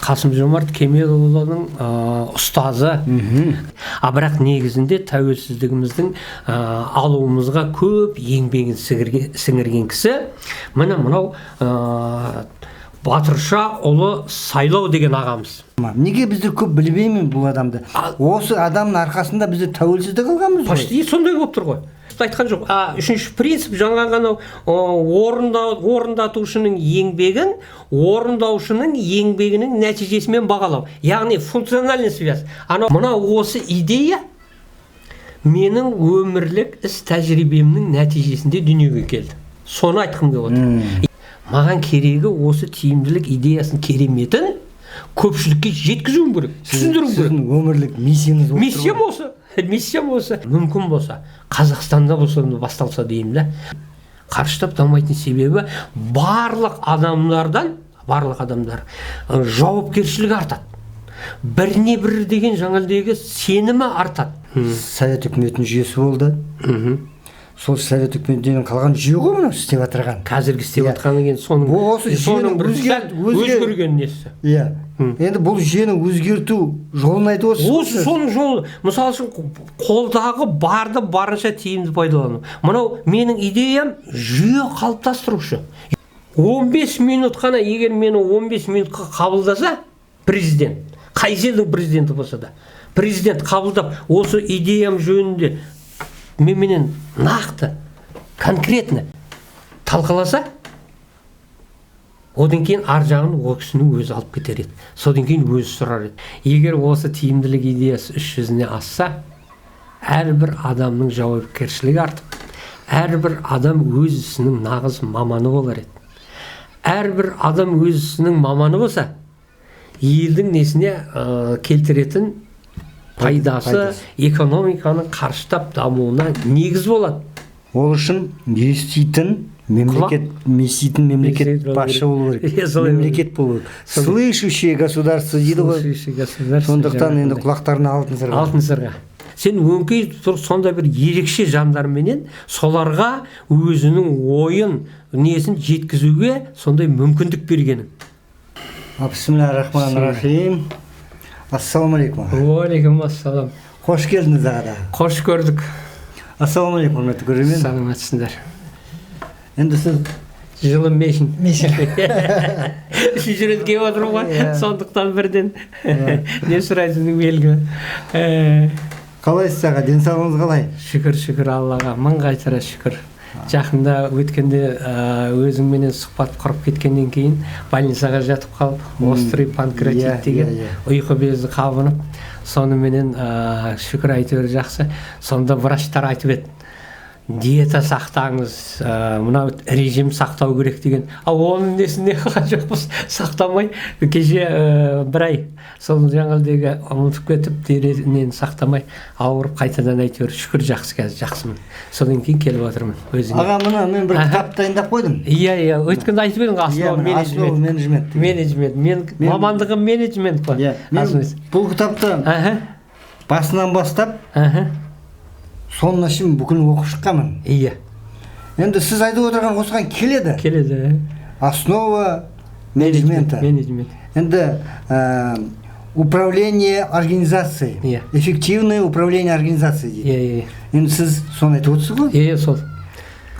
Қасым Жомарт Кемелұлының ұстазы. А бірақ негізінде тәуелсіздігіміздің алуымызға көп еңбегін сіңірген кісі міне мынау Батырша ұлы Сайлау деген ағамыз. Неге біздер көп білмейміз бұл адамды? Осы адамның арқасында біздер тәуелсіздік алғанбыз ғой. Почти сондай болып тұр ғой. Айтқан жоқ. А үшінші принцип жаңағы анау орындатушының еңбегін орындаушының еңбегінің нәтижесімен бағалау. Яғни функциональный связь. Анау мына осы идея менің өмірлік іс тәжірибемнің нәтижесінде дүниеге келді. Соны айтқым келіп отыр. Маған керегі осы тиімділік идеясын, кереметін көпшілікке жеткізуім керек, түсіндіруім керек. Сіздің өмірлік миссияңыз болып тұр Миссиям ғой. осы, миссиям осы. Мүмкін болса, Қазақстанда болса, басталса деймін да. Қарыштап дамайтын себебі барлық адамдардан, барлық адамдар жауапкершілігі артады, біріне бірі деген жаңағыдегі сенімі артады. Совет үкіметінің жүйесі болды. Сол совет үкіметінен қалған жүйе ғой мынау істеп жатырған. Қазіргі істеп жатқаннан кейін соның Осы соның жүйенің бір сәл өзгерген несі. Иә, енді бұл жүйені өзгерту жолын айтып отырсыз ғой Осы сіз. соның жолы, мысалы үшін, қолдағы барды барынша тиімді пайдалану. Мынау менің идеям жүйе қалыптастырушы. 15 минут қана, егер мені 15 минутқа қабылдаса президент, қай елдің президенті болса да, президент қабылдап, осы идеям жөнінде меніменен нақты, конкретно талқыласа, одан кейін ар жағын ол кісінің өзі алып кетер еді, содан кейін өзі сұрар еді. Егер осы тиімділік идеясы іс жүзіне асса, әрбір адамның жауапкершілігі артып, әрбір адам өз ісінің нағыз маманы болар еді. Әрбір адам өз ісінің маманы болса, елдің несіне келтіретін пайдасы, Пайдасы. экономиканың қарыштап дамуына негіз болады. Ол үшін еститін мемлекет, еститін мемлекет Еститін болу басшы керек. болу керек. Иә, солай болу. Мемлекет болу керек. Слышащее государство дейді ғой. Слышащее государство. Сондықтан енді Жаңағындай. құлақтарына алтын сырға. Алтын сырға. Сен өңкей тұр сондай бір ерекше жандарменен, соларға өзінің ойын, несін жеткізуге сондай мүмкіндік бергенің. Бисмилля рахмани рахим. Ассалаумағалейкум. Уағалейкум ассалам. Қош келдіңіз, аға. Қош көрдік. Ассалаумағалейкум, құрметті көрермен. Саламатсыңдар. Енді сіз Жылы мешін. Мешін. Үшінші рет келіп отырмын ғой. Иә. Сондықтан бірден не сұрайсың белгілі. Қалайсыз, аға, денсаулығыңыз қалай? Шүкір, шүкір Аллаға, мың қайтара шүкір. Жақында өткенде өзіңменен сұхбат құрып кеткеннен кейін больницаға жатып қалып, острый панкреатит деген, иә, иә. ұйқы безі қабынып, соныменен шүкір, әйтеуір жақсы. Сонда врачтар айтып еді: диета сақтаңыз, мынау режим сақтау керек деген. Ал оның несін не қылған жоқпыз, сақтамай. Кеше бір ай сол жаңағыдегі ұмытып кетіп, нені сақтамай ауырып, қайтадан әйтеуір шүкір, жақсы, қазір жақсымын. Содан кейін келіп отырмын өзіңе. Аға, мына мен бір кітап дайындап қойдым. Иә, өткенде айтып едің ғой, основа Міне, «Основа менеджмент». менеджмент деген. Менеджмент мен мамандығым менеджмент қой. Иә, мен бұл кітапты басынан бастап соңына шейін бүкіл оқып шыққанмын. Енді сіз айтып отырған осыған келеді. Келеді. Основа менеджмента. Менеджмент. Енді управление организацией. Эффективное управление организацией дейді. Иә иә Енді сіз соны айтып отырсыз ғой. Иә, сол.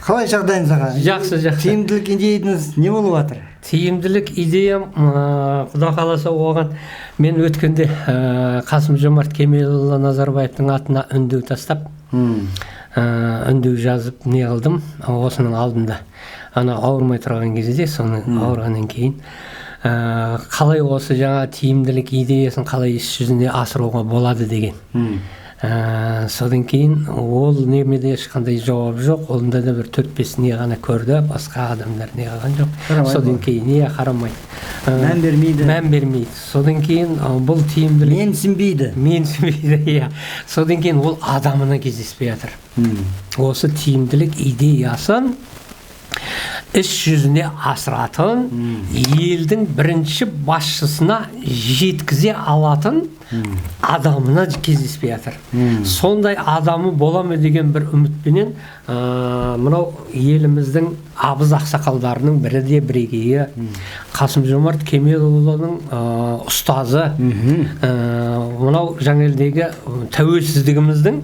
Қалай жағдайыңыз, аға? Жақсы, жақсы. Тиімділік идеяңыз не болып жатыр? Тиімділік идеям, құда қаласа, оған мен өткенде Қасым Жомарт Кемелұлы Назарбаевтың атына үндеу тастап, үндеу жазып не қылдым осының алдында, ана ауырмай тұрған кезде. Соны ауырғаннан кейін қалай осы жаңа тиімділік идеясын қалай іс жүзіне асыруға болады деген. Содан кейін ол немеде ешқандай жауап жоқ. Онда да бір төрт бес не ғана көрді, басқа адамдар не қылған жоқ. Қарамайды Содан ғой. кейін, иә, қарамайды. Мән бермейді. Мән бермейді. Содан кейін бұл тиімділік Менсінбейді. Менсінбейді, иә. Содан кейін ол адамына кездеспей жатыр. Осы тиімділік идеясын Іс жүзіне асыратын, елдің бірінші басшысына жеткізе алатын адамына кездеспей жатыр. Сондай адамы бола ма деген бір үмітпенен мынау еліміздің абыз ақсақалдарының бірі де бірегейі, Қасым Жомарт Кемелұлының ұстазы, мынау жаңа тәуелсіздігіміздің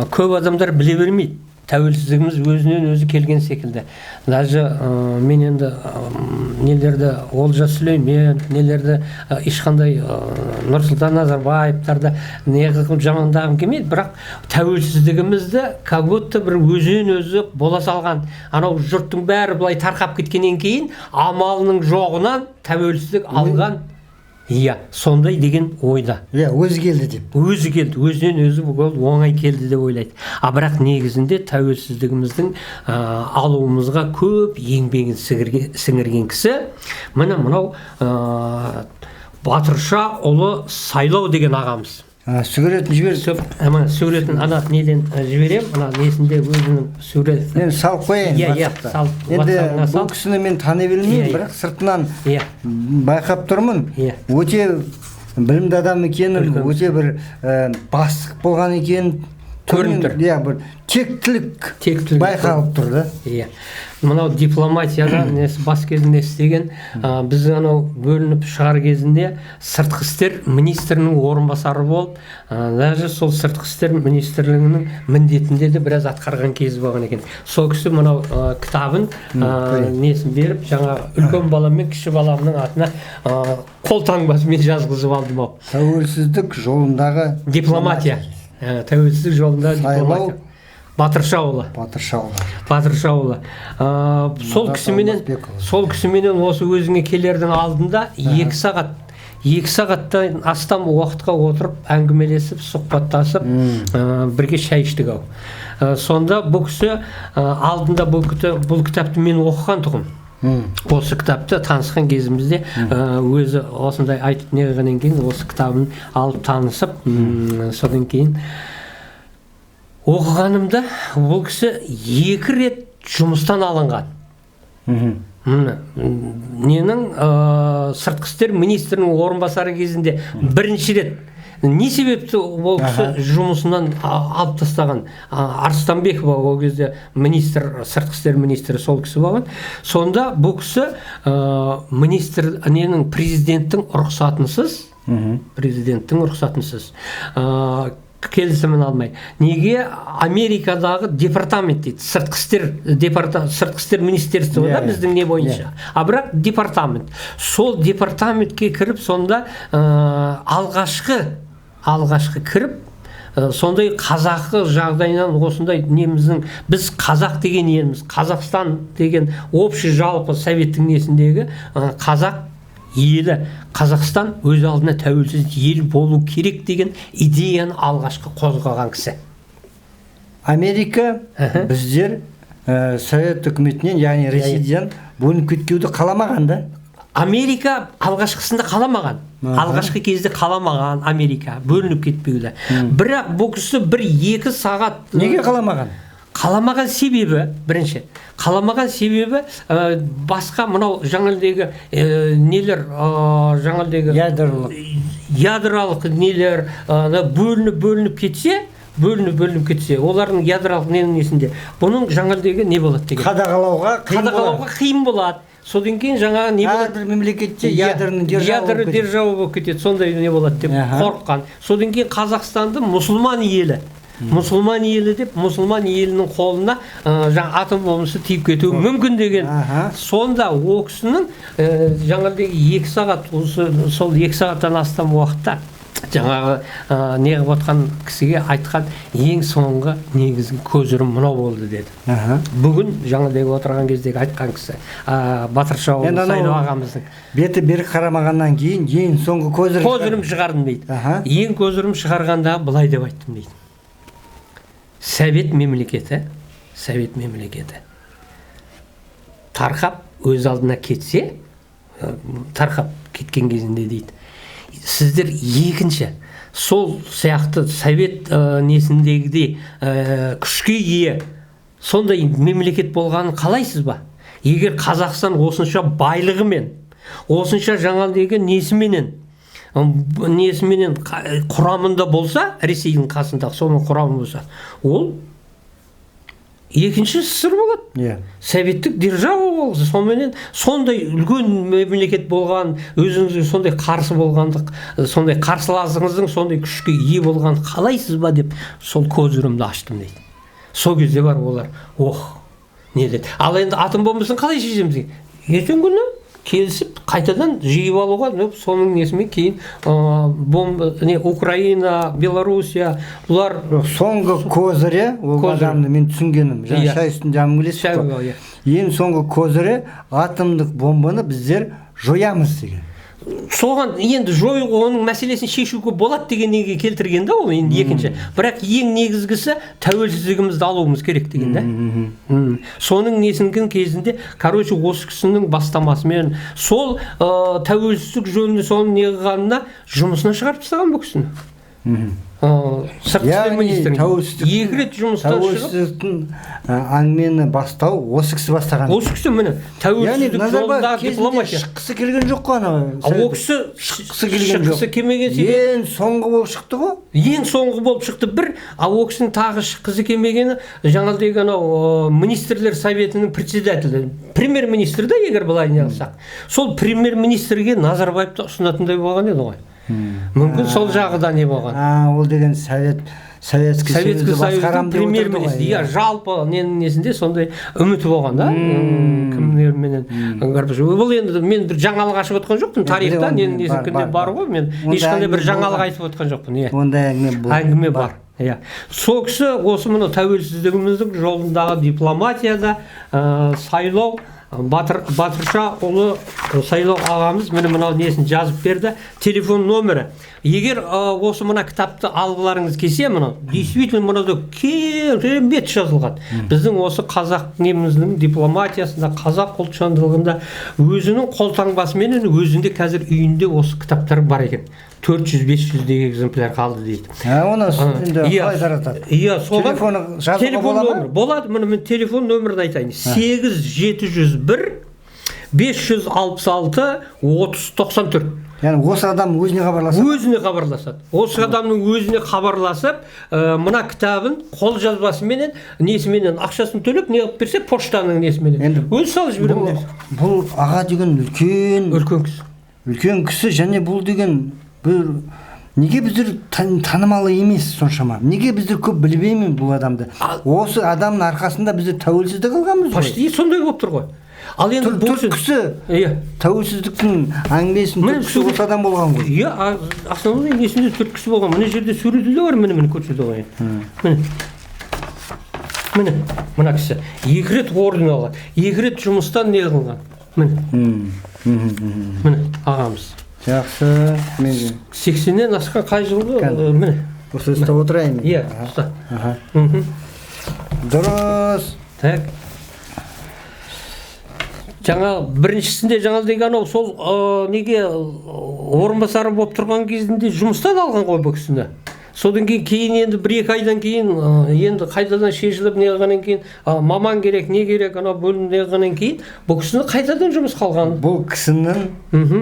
көп адамдар біле бермейді. Тәуелсіздігіміз өзінен өзі келген секілді. Даже мен енді нелерді, Олжас Сүлейменов, нелерді, ешқандай Нұрсұлтан Назарбаевтарды не қылып жамандағым келмейді, бірақ тәуелсіздігімізді как будто бір өзінен өзі бола салған, анау жұрттың бәрі былай тарқап кеткеннен кейін амалының жоғынан тәуелсіздік алған, иә, сондай деген ойда. Иә, өзі келді деп. Өзі келді, өзінен өзі бұл оңай келді деп ойлайды. А бірақ негізінде тәуелсіздігіміздің алуымызға көп еңбегін сіңірген кісі міне мынау Батырша ұлы Сайлау деген ағамыз. Суретін жібер. Мына суретін ана неден жіберем, мына несінде өзінің суреті. Мен салып қояйын. Иә, салып. Енді бұл кісіні мен тани бермеймін, бірақ сыртынан байқап тұрмын. Өте білімді адам екенін, өте бір бастық болған екенін көрініп тұр. Иә, бір тектілік байқалып тұр да. Иә. Мынау дипломатияда несі бас кезінде істеген, біз анау бөлініп шығар кезінде сыртқы істер министрінің орынбасары болып, даже сол сыртқы істер министрлігінің міндетінде де біраз атқарған кезі болған екен. Сол кісі мынау кітабын несін беріп, жаңа үлкен балам мен кіші баламның атына қол таңбасымен жазғызып алдым ау. Тәуелсіздік жолындағы дипломатия. Тәуелсіздік жолында дипломатия. Батыршаұлы. Батыршаұлы. Сол кісіменен осы өзіңе келердің алдында 2 сағаттан астам уақытқа отырып әңгімелесіп, сұхбаттасып, бірге шай іштік ау. Сонда бұл кісі алдында бұл кітапты мен оқыған тұғым. Осы кітапты танысқан кезімізде өзі осындай айтып неғаннан кейін осы кітабын алып танысып, содан кейін оқығанымда бұл кісі 2 рет жұмыстан алынған. Ненің сыртқы істер министрінің орынбасары кезінде бірінші рет не себепті ол кісі жұмысынан алып тастаған? Арыстанбекова ол кезде министр, сыртқы істер министрі сол кісі болған. Сонда бұл кісі министр ненің президенттің рұқсатынсыз, келісімін алмай. Неге Америкадағы департамент дейді, сыртқы істер министерствосы да біздің не бойынша. А бірақ департамент. Сол департаментке кіріп, сонда алғашқы кіріп, сондай қазақы жағдайынан осындай неміздің, біз қазақ деген еліміз, Қазақстан деген общий жалпы советтің несіндегі қазақ елі, Қазақстан өз алдына тәуелсіз ел болу керек деген идеяны алғашқы қозғаған кісі. Америка біздер Совет үкіметінен, яғни Ресейден бөлініп кеткеуді қаламаған да? Америка алғашқысында қаламаған. Алғашқы кезде қаламаған Америка бөлініп кетпеуді. Бірақ бұл кісі 1-2 сағат... Неге қаламаған? Қаламаған себебі, бірінші, қаламаған себебі басқа мынау жаңалдегі нелер, жаңалдегі ядролық нелер бөлініп кетсе, олардың ядролық ненің несінде, бұның жаңалдегі не болады деген. Қадағалауға қиын болады. Содан кейін жаңағы не болады? Әрбір мемлекетте ядерный держава болып кетеді, сондай не болады деп қорыққан. Содан кейін Қазақстанды мұсылман елі. Мұсылман елі деп, мұсылман елінің қолына жаңа атом бомбасы тиіп кетуі мүмкін деген. Сонда ол кісінің жаңағыдай 2 сағат, сол 2 сағаттан астам уақытта жаңағы не қылып отқан кісіге айтқан ең соңғы негізгі көзірім мынау болды деді. Бүгін жаңағыдай отырған кездегі айтқан кісі Батыршаұлы Сайлау ағамыздың беті бері қарамағаннан кейін ең соңғы көзірім шығардым дейді. Ең көзірім шығарғанда былай деп айттым дейді. Совет мемлекеті тарқап өз алдына кетсе, тарқап кеткен кезінде дейді, сіздер екінші сол сияқты совет несіндегідей күшке ие Сондай мемлекет болғанын қалайсыз ба? Егер Қазақстан осынша байлығымен, осынша жаңағыдегі несіменен құрамында болса, Ресейдің қасында соның құрамы болса, ол екінші СССР болады. Иә. Советтік держава болса, сонымен сондай үлкен мемлекет болған, өзіңізге сондай қарсы болғандық, сондай қарсыласыңыздың сондай күшке ие болғанын қалайсыз ба деп сол козырымды аштым дейді. Сол кезде бар олар, ох, не деді. Ал енді атом бомбасын қалай шешеміз деген. Ертеңгі күні келісіп қайтадан жиып алуға, соның несімен кейін бомба, не, Украина, Белоруссия, бұлар соңғы козырі ол адамды мен түсінгенім, жаңа шай үстінде әңгімелестік қой. Ең соңғы козырі атомдық бомбаны біздер жоямыз деген. Соған енді жоюға, оның мәселесін шешуге болады деген неге келтірген да ол енді екінші. Бірақ ең негізгісі тәуелсіздігімізді алуымыз керек деген да. Соның несінген кезінде, короче, осы кісінің бастамасымен сол тәуелсіздік жөнінде соның не қылғанына жұмысына шығарып тастаған бұл кісіні. Сыртқы істер министрі екі рет жұмыстан шығып, тәуелсіздіктің әңгімені бастау осы кісі бастаған. Осы кісі міне тәуелсіздік жолындағы дипломатия. Шыққысы келген жоқ қой анау. Ол кісі шыққысы келген жоқ. Шыққысы келмеген себебі ең соңғы болып шықты ғой. Ең соңғы болып шықты бір, ал ол кісінің тағы шыққысы келмегені жаңағыдегі анау министрлер советінің председателі, премьер-министр да, егер былай не қылсақ. Сол премьер-министрге Назарбаевты ұсынатындай болған еді ғой. Мүмкін сол жағы да не болған. Ол деген Советский Союзды басқарам деп отырды ғой. Иә, жалпы ненің несінде сондай үміті болған да. Кімдерменен Горбачев. Бұл енді мен бір жаңалық ашып отқан жоқпын, тарихта ненің несінде бар ғой, мен ешқандай бір жаңалық айтып отқан жоқпын. Иә. Ондай әңгіме бар. Иә. Сол кісі осы мына тәуелсіздігіміздің жолындағы дипломатияда сайлау Батырша ұлы Сайлау ағамыз міне мынау несін жазып берді, телефон нөмірі. Егер осы мына кітапты алғыларыңыз келсе, мынау действительно мынада керемет жазылған. Біздің осы қазақ неміздің дипломатиясында, қазақ ұлтжандылығында өзінің қолтаңбасыменен өзінде қазір үйінде осы кітаптар бар екен. 400-500 экземпляр қалды дейді. Оны енді қалай таратады? Иә, соған телефоны жазуға бола ма? Болады. Міне мен телефон нөмірін айтайын. 8701 566 30 94. Яғни осы адам өзіне хабарласады. Өзіне хабарласады. Осы адамның өзіне хабарласып, мына кітабын қол жазбасыменен, несіменен ақшасын төлеп, не қылып берсе, поштаның несіменен. Өзі салып жіберемін. Бұл аға деген үлкен кісі. Үлкен кісі, және бұл деген бір неге біздер танымалы емес соншама? Неге біздер көп білмейміз бұл адамды? Осы адамның арқасында біздер тәуелсіздік алғанбыз ғой. Почти сондай болып тұр ғой. Ал енді бұл кісі тәуелсіздіктің әңгімесін түрткісі осы адам болған ғой. Иә, основной несінде түрткісі болған. Мына жерде суреті де бар, міне міне көрсете қояйын. Міне. Міне, мына кісі екі рет орден алған, екі рет жұмыстан не қылған. Міне. Міне ағамыз. Жақсы, мен 80-нен асқан қай жылғы? Міне. Осы ұстап отырайын. Иә, ұста. Дұрыс. Так. Жаңа біріншісінде жаңа деген анау сол неге орынбасары болып тұрған кезінде жұмыстан алған ғой бұл кісіні. Содан кейін енді бір-екі айдан кейін енді қайтадан шешіліп не қылғаннан кейін маман керек, не керек, анау бөлім не қылғаннан кейін бұл кісіні қайтадан жұмысқа алған. Бұл кісінің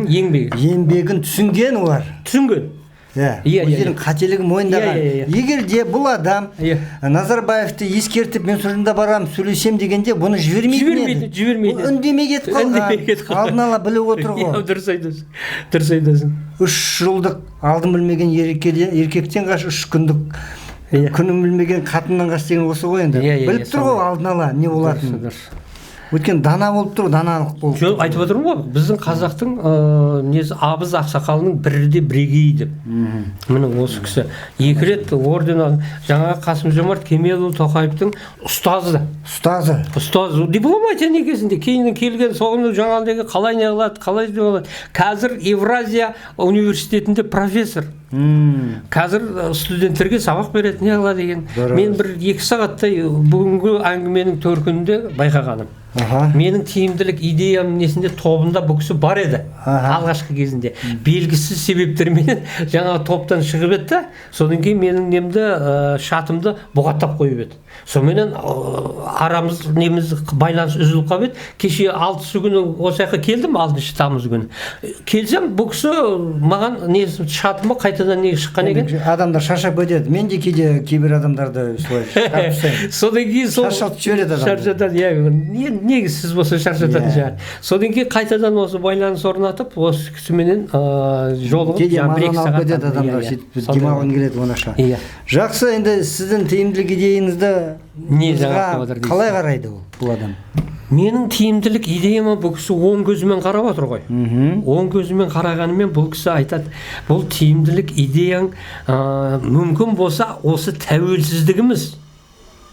еңбегін түсінген олар. Түсінген. Иә, өздерінің қателігін мойындаған. Егер де бұл адам Назарбаевты ескертіп, мен сол жерде барам, сөйлесем дегенде бұны жібермейді. Жібермейді. Үндемей кетіп қалған. Алдын ала біліп отыр ғой. Дұрыс айтасың. Дұрыс айтасың. 3 жылдық алдын білмеген еркектен қаш, 3 күндік күнін білмеген қатыннан қаш деген осы ғой енді. Біліп тұр ғой алдын ала не болатынын. Өйткені дана болып тұр, даналық болып. Жоқ, айтып отырмын ғой, біздің қазақтың несі абыз ақсақалының бірі де бірегейі деп. Міне осы кісі екі рет орден алған. Жаңағы Қасым-Жомарт Кемелұлы Тоқаевтың ұстазы. Ұстазы. Ұстазы. Дипломатия негізінде кейіннен келген соны жаңағыдегі қалай не қылады, қалай не қылады. Қазір Евразия университетінде профессор. Қазір студенттерге сабақ береді, не қылады деген. Мен бір 2 сағаттай бүгінгі әңгіменің төркінінде байқағаным. Менің тиімділік идеям несінде тобында бұл кісі бар еді. Алғашқы кезінде. Белгісіз себептерменен жаңағы топтан шығып еді, содан кейін менің немді, шатымды бұғаттап қойып еді. Соныменен арамыз неміз байланыс үзіліп қалып еді. Кеше 6-сы күні осы жаққа келдім, 6 тамыз күні. Келсем бұл кісі маған несі шатыма қайтадан не шыққан екен. Адамдар шаршап кетеді. Мен де кейде кейбір адамдарды солай шығарып тастаймын. Содан кейін сол шаршатып жібереді адамды. Шаршатады, иә. Негізсіз болса шаршататын шығар. Содан кейін қайтадан осы байланыс орнатып, осы кісіменен жолығып, кейде мазаны алып кетеді адамдар, сөйтіп демалғың келеді оңаша. Жақсы, енді сіздің тиімділік идеяңызды не жаңалық отыр дейсіз? Қалай қарайды ол бұл адам? Менің тиімділік идеяма бұл кісі оң көзімен қарап отыр ғой. Оң көзімен қарағанымен бұл кісі айтады, бұл тиімділік идеяң мүмкін болса осы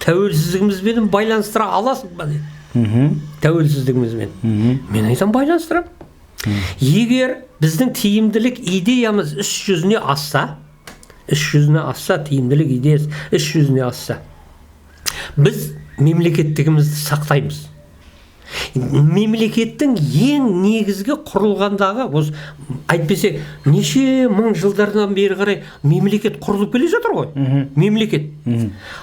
тәуелсіздігімізбен байланыстыра аласың ба дейді. Тәуелсіздігімізбен. Мен айтам, байланыстырамын. Егер біздің тиімділік идеямыз іс жүзіне асса, іс жүзіне асса, тиімділік идеясы іс жүзіне асса, біз мемлекеттігімізді сақтаймыз. Мемлекеттің ең негізгі құрылғандағы, осы әйтпесе неше мың жылдардан бері қарай мемлекет құрылып келе жатыр ғой. Мемлекет.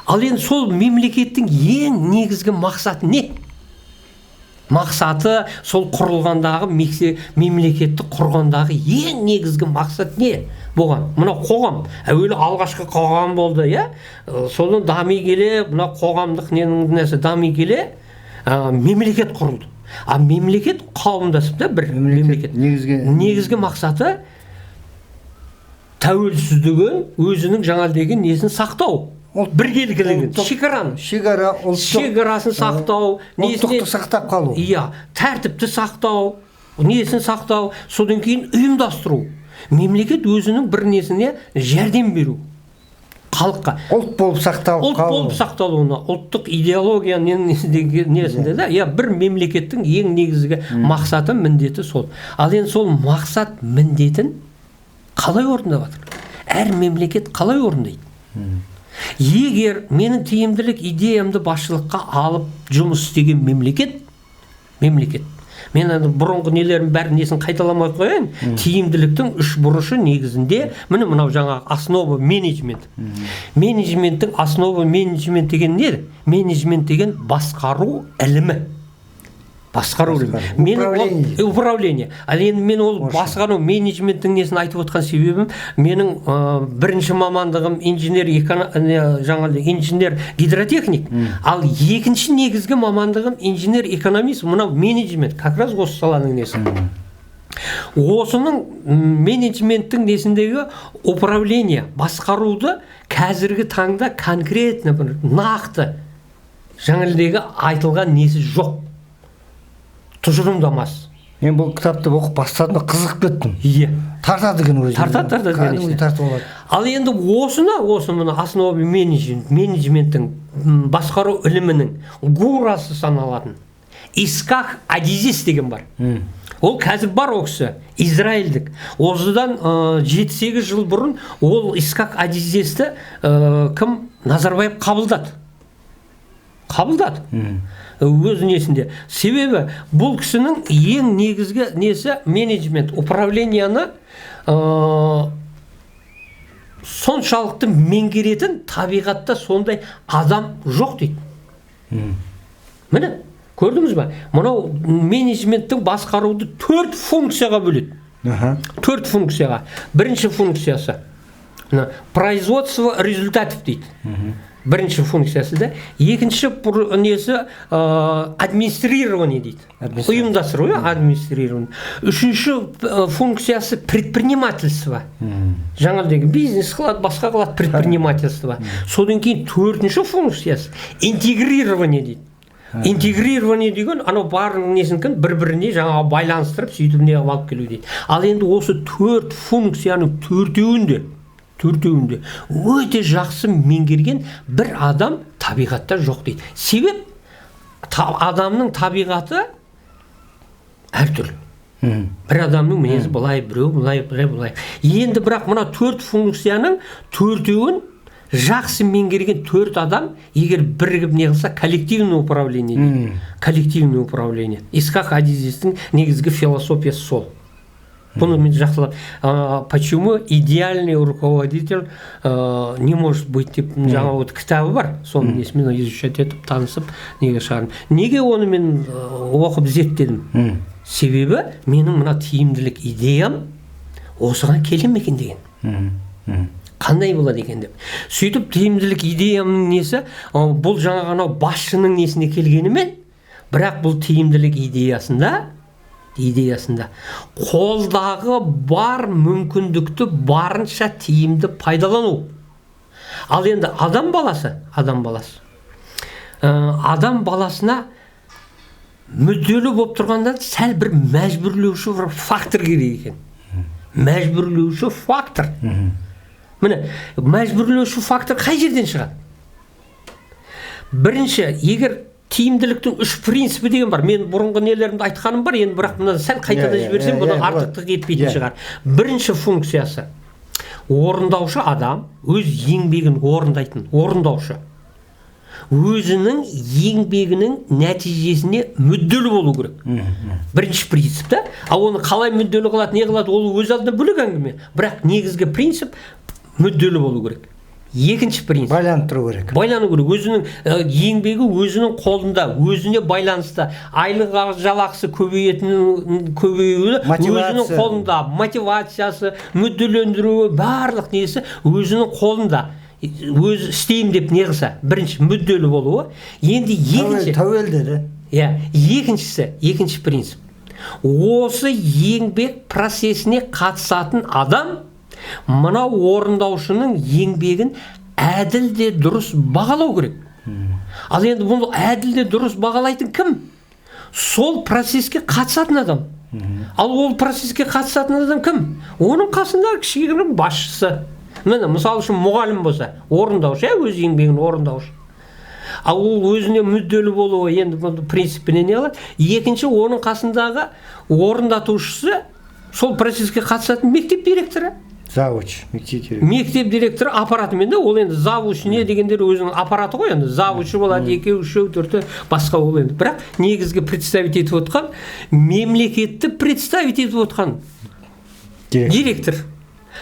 Ал енді сол мемлекеттің ең негізгі мақсаты не? Мақсаты сол құрылғандағы, мемлекетті құрғандағы ең негізгі мақсат не болған? Мына қоғам, әуелі алғашқы қоғам болды, иә? Содан дами келе, мына қоғамдық ненің несі дами келе, мемлекет құрылды. А мемлекет қауымдасып та бір мемлекет. Негізгі мақсаты тәуелсіздігін, өзінің жаңа деген несін сақтау. Біргелкілігін, шекараны. Шекара, ұлттық. Шекарасын сақтау, ұлттықты сақтап қалу. Иә, тәртіпті сақтау, несін сақтау, содан кейін ұйымдастыру. Мемлекет өзінің бір несіне жәрдем беру. Халыққа. Ұлт болып сақталып қалу. Ұлт болып сақталуына, ұлттық идеология несінде да, иә, бір мемлекеттің ең негізгі мақсаты, міндеті сол. Ал енді сол мақсат міндетін қалай орындап жатыр? Әр мемлекет қалай орындайды? Егер менің тиімділік идеямды басшылыққа алып жұмыс істеген мемлекет, мен енді бұрынғы нелерім бәрін несін қайталамай қояйын, тиімділіктің үш бұрышы негізінде, міне мынау жаңағы основа менеджмент. Менеджменттің основа менеджмент деген не? Менеджмент деген басқару ілімі. Басқару ілімі. Управление. Ал енді мен ол басқару менеджменттің несін айтып отқан себебім, менің бірінші мамандығым инженер, жаңағы инженер гидротехник, ал екінші негізгі мамандығым инженер экономист, мынау менеджмент, как раз осы саланың несі. Осының менеджменттің несіндегі управление, басқаруды қазіргі таңда конкретно бір нақты жаңағыдегі айтылған несі жоқ. Тұжырымдамас. Мен бұл кітапты оқып бастадым да қызығып кеттім. Иә. Тартады екен өзі. Тартады, кәдімгідей тартып алады. Ал енді осыны, осы мына основа менеджменттің басқару ілімінің гурасы саналатын Исхак Адизес деген бар. Ол қазір бар ол кісі, израильдік. Осыдан 7-8 жыл бұрын ол Исхак Адизесті кім Назарбаев қабылдады. Қабылдады. Өз несінде. Себебі бұл кісінің ең негізгі несі менеджмент, управленияны соншалықты меңгеретін табиғатта сондай адам жоқ дейді. Міне, көрдіңіз ба? Мынау менеджменттің басқаруды 4 функцияға бөледі. 4 функцияға. Бірінші функциясы производство результатов дейді. Бірінші функциясы да. Екінші несі администрирование дейді. Ұйымдастыру, администрирование. Үшінші функциясы предпринимательство. Жаңа деген бизнес қылады, басқа қылады, предпринимательство. Содан кейін төртінші функциясы интегрирование дейді. Интегрирование деген анау барлық несінікін бір-біріне жаңағы байланыстырып сөйтіп не алып келу дейді. Ал енді осы 4 функцияның төртеуінде өте жақсы меңгерген бір адам табиғатта жоқ дейді. Себеп адамның табиғаты әртүрлі. Бір адамның мінезі былай, біреу былай, біреу былай. Енді бірақ мына 4 функцияның төртеуін жақсы меңгерген 4 адам егер бірігіп не қылса, коллективное управление дейді. Коллективное управление. Исхак Адизестің негізгі философиясы сол. Бұны мен жақсылап, почему идеальный руководитель не может быть деп жаңа вот кітабы бар, соның несімен изучать етіп, танысып, неге шығардым. Неге оны мен оқып зерттедім? Себебі менің мына тиімділік идеям осыған келе ме екен деген. Қандай болады екен деп. Сөйтіп тиімділік идеямның несі, бұл жаңағы анау басшының несіне келгенімен, бірақ бұл тиімділік идеясында қолдағы бар мүмкіндікті барынша тиімді пайдалану. Ал енді адам баласы, адам баласына мүдделі болып тұрғандан сәл бір мәжбүрлеуші бір фактор керек екен. Мәжбүрлеуші фактор. Міне, мәжбүрлеуші фактор қай жерден шығады? Бірінші, егер тиімділіктің 3 принципі деген бар. Мен бұрынғы нелерімді айтқаным бар, енді бірақ мына сәл қайтадан жіберсем, бұны артықтық етпейтін шығар. Бірінші функциясы орындаушы адам, өз еңбегін орындайтын орындаушы. Өзінің еңбегінің нәтижесіне мүдделі болу керек. Бірінші принцип та. Ал оны қалай мүдделі қылады, не қылады, ол өз алдына бөлек әңгіме. Бірақ негізгі принцип мүдделі болу керек. Екінші принцип. Байланып тұру керек. Байлану керек. Өзінің еңбегі өзінің қолында, өзіне байланысты. Айлық жалақысы көбеюі өзінің қолында, мотивациясы, мүдделендіруі, барлық несі өзінің қолында. Өзі істеймін деп не қылса, бірінші мүдделі болуы. Енді екінші тәуелді де. Иә, екіншісі, екінші принцип. Осы еңбек процесіне қатысатын адам мынау орындаушының еңбегін әділ де дұрыс бағалау керек. Ал енді бұны әділ де дұрыс бағалайтын кім? Сол процеске қатысатын адам. Ал ол процеске қатысатын адам кім? Оның қасындағы кішігірім басшысы. Міне, мысалы үшін мұғалім болса, орындаушы, өз еңбегін орындаушы. Ал ол өзіне мүдделі болуы енді бұл принципіне не қылады? Екінші, оның қасындағы орындатушысы сол процеске қатысатын мектеп директоры. Завуч, мектеп директоры. Мектеп директоры аппаратымен де, ол енді завуч не дегендер өзінің аппараты ғой, енді завучы болады, екеу, үшеу, төртеу, басқа ол енді. Бірақ негізгі представить етіп отқан, мемлекетті представить етіп отқан директор.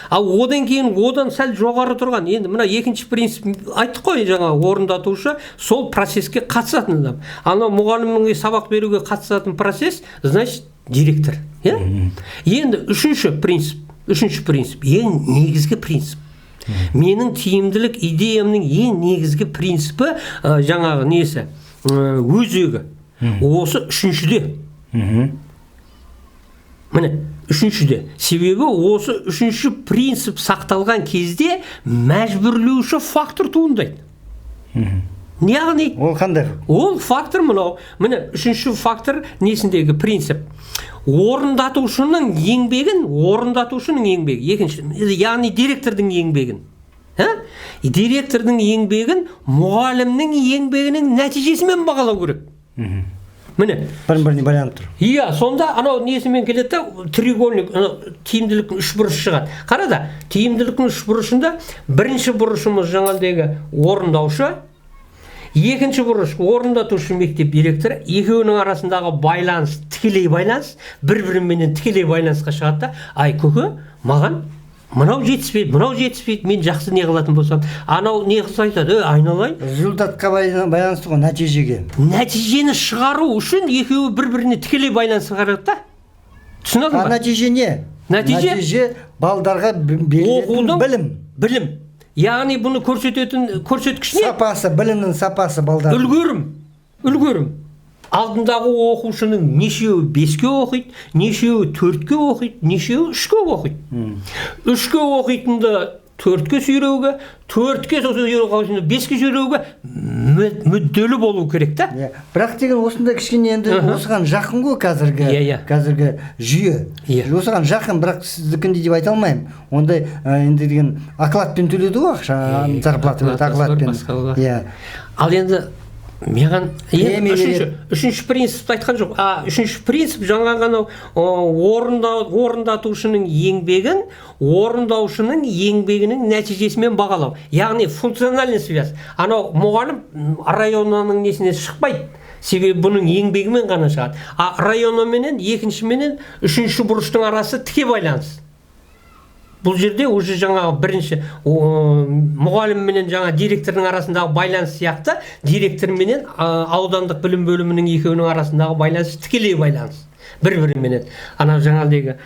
Ал одан кейін одан сәл жоғары тұрған, енді мына екінші принцип айттық қой, жаңа орындатушы сол процеске қатысатын адам. Анау мұғалімнің сабақ беруге қатысатын процесс, значит, директор. Иә? Енді үшінші принцип, ең негізгі принцип. Менің тиімділік идеямның ең негізгі принципі жаңағы несі, өзегі. Осы үшіншіде. Міне, үшіншіде. Себебі осы үшінші принцип сақталған кезде мәжбүрлеуші фактор туындайды. Яғни ол қандай? Ол фактор мынау. Міне, үшінші фактор несіндегі принцип? Орындатушының еңбегін, еңбегі, екінші, яғни директордың еңбегін. Директордың еңбегін мұғалімнің еңбегінің нәтижесімен бағалау керек. Міне, бір-біріне байланып тұр. Иә, сонда анау несімен келеді да, треугольник, тиімділіктің үш бұрышы шығады. Қара да, тиімділіктің үш бұрышында бірінші бұрышымыз жаңағыдегі орындаушы, екінші бұрыш орындатушы мектеп директоры, екеуінің арасындағы байланыс тікелей байланыс, бір-біріменен тікелей байланысқа шығады да, ай көке, маған мынау жетіспейді, мынау жетіспейді, мен жақсы не қылатын болсам, анау не қылса айтады, айналайын. Результатқа байланысты ғой, нәтижеге. Нәтижені шығару үшін екеуі бір-біріне тікелей байланысқа қарады да. Түсіндің ба? Нәтиже не? Нәтиже балдарға берілетін білім. Білім. Яғни бұны көрсететін көрсеткіш не? Сапасы, білімнің сапасы балдардың. Үлгерім. Үлгерім. Алдындағы оқушының нешеуі 5-ке оқиды, нешеуі 4-ке оқиды, нешеуі 3-ке оқиды. 3-ке оқитынды 4-ке сүйреуге, 4-ке оқитынды 5-ке сүйреуге мүдделі болу керек та. Бірақ деген осындай кішкене енді осыған жақын ғой қазіргі жүйе. Осыған жақын, бірақ сіздікіндей деп айта алмаймын. Ондай енді деген окладпен төледі ғой ақша, зарплата окладпен. Ал енді Маған үшінші принципті айтқан жоқ. Үшінші принцип жаңағы анау орындатушының еңбегін орындаушының еңбегінің нәтижесімен бағалау. Яғни функциональный связь. Анау мұғалім райононың несіне шықпайды. Себебі бұның еңбегімен ғана шығады. А районо менен екінші менен үшінші бұрыштың арасы тіке байланыс. Бұл жерде уже жаңағы бірінші мұғалім менен жаңа директордың арасындағы байланыс сияқты директор менен аудандық білім бөлімінің екеуінің арасындағы байланыс тікелей байланыс бір-біріменен. Ана жаңағыдегі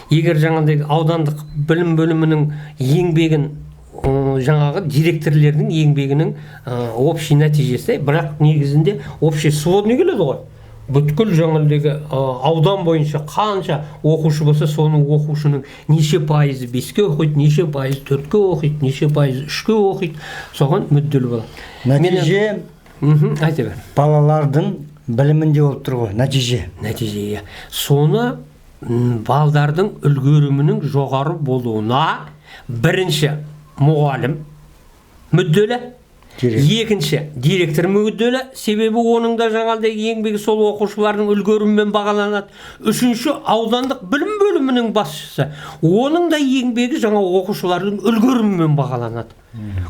егер жаңағыдегі аудандық білім бөлімінің еңбегін жаңағы директорлердің еңбегінің общий нәтижесі, бірақ негізінде общий сводный келеді ғой. Бүткіл жаңағыдегі аудан бойынша қанша оқушы болса, соның оқушының неше пайызы 5-ке оқиды, неше пайызы 4-ке оқиды, неше пайызы 3-ке оқиды, соған мүдделі болады. Нәтиже айта бер. Балалардың білімінде болып тұр ғой, нәтиже. Нәтиже, иә. Соны балдардың үлгерімінің жоғары болуына бірінші мұғалім мүдделі, екінші директор мүдделі, себебі оның да жаңағыдай еңбегі сол оқушылардың үлгерімімен бағаланады. Үшінші аудандық білім бөлімінің басшысы, оның да еңбегі жаңа оқушылардың үлгерімімен бағаланады.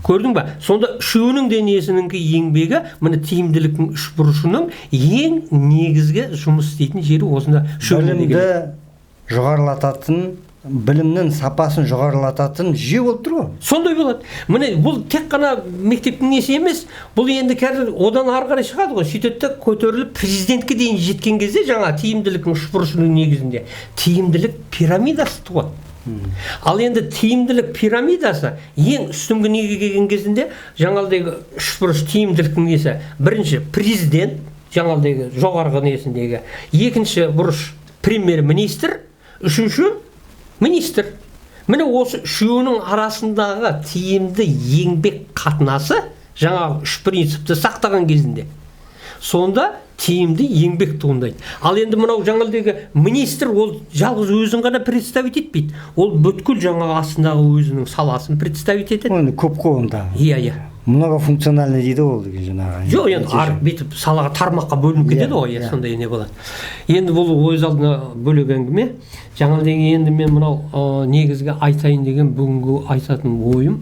Көрдің ба? Сонда үшеуінің де несініңкі еңбегі, міне тиімділіктің үш бұрышының ең негізгі жұмыс істейтін жері осында. Білімді жоғарылататын, білімнің сапасын жоғарылататын жүйе болып тұр ғой. Сондай болады. Міне бұл тек қана мектептің несі емес, бұл енді қазір одан ары қарай шығады ғой. Сөйтеді де көтеріліп президентке дейін жеткен кезде жаңа тиімділіктің үш бұрышының негізінде тиімділік пирамидасы туады. Ал енді тиімділік пирамидасы ең үстіңгі неге келген кезінде жаңағыдегі үш бұрыш тиімділіктің несі? Бірінші президент, жаңағыдегі жоғарғы несіндегі, екінші бұрыш премьер-министр, үшінші министр. Міне осы үшеуінің арасындағы тиімді еңбек қатынасы жаңағы үш принципті сақтаған кезінде сонда тиімді еңбек туындайды. Ал енді мынау жаңағыдегі министр ол жалғыз өзін ғана представить етпейді. Ол бүткіл жаңағы астындағы өзінің саласын представить етеді. Оны көп қой онда. Иә, иә. Многофункциональный дейді ол деген жаңағы. Жоқ, енді ар бүйтіп салаға, тармаққа бөлініп кетеді ғой, сондай не болады. Енді бұл өз алдына бөлек әңгіме. Жаңағыдегі енді мен мынау негізгі айтайын деген бүгінгі айтатын ойым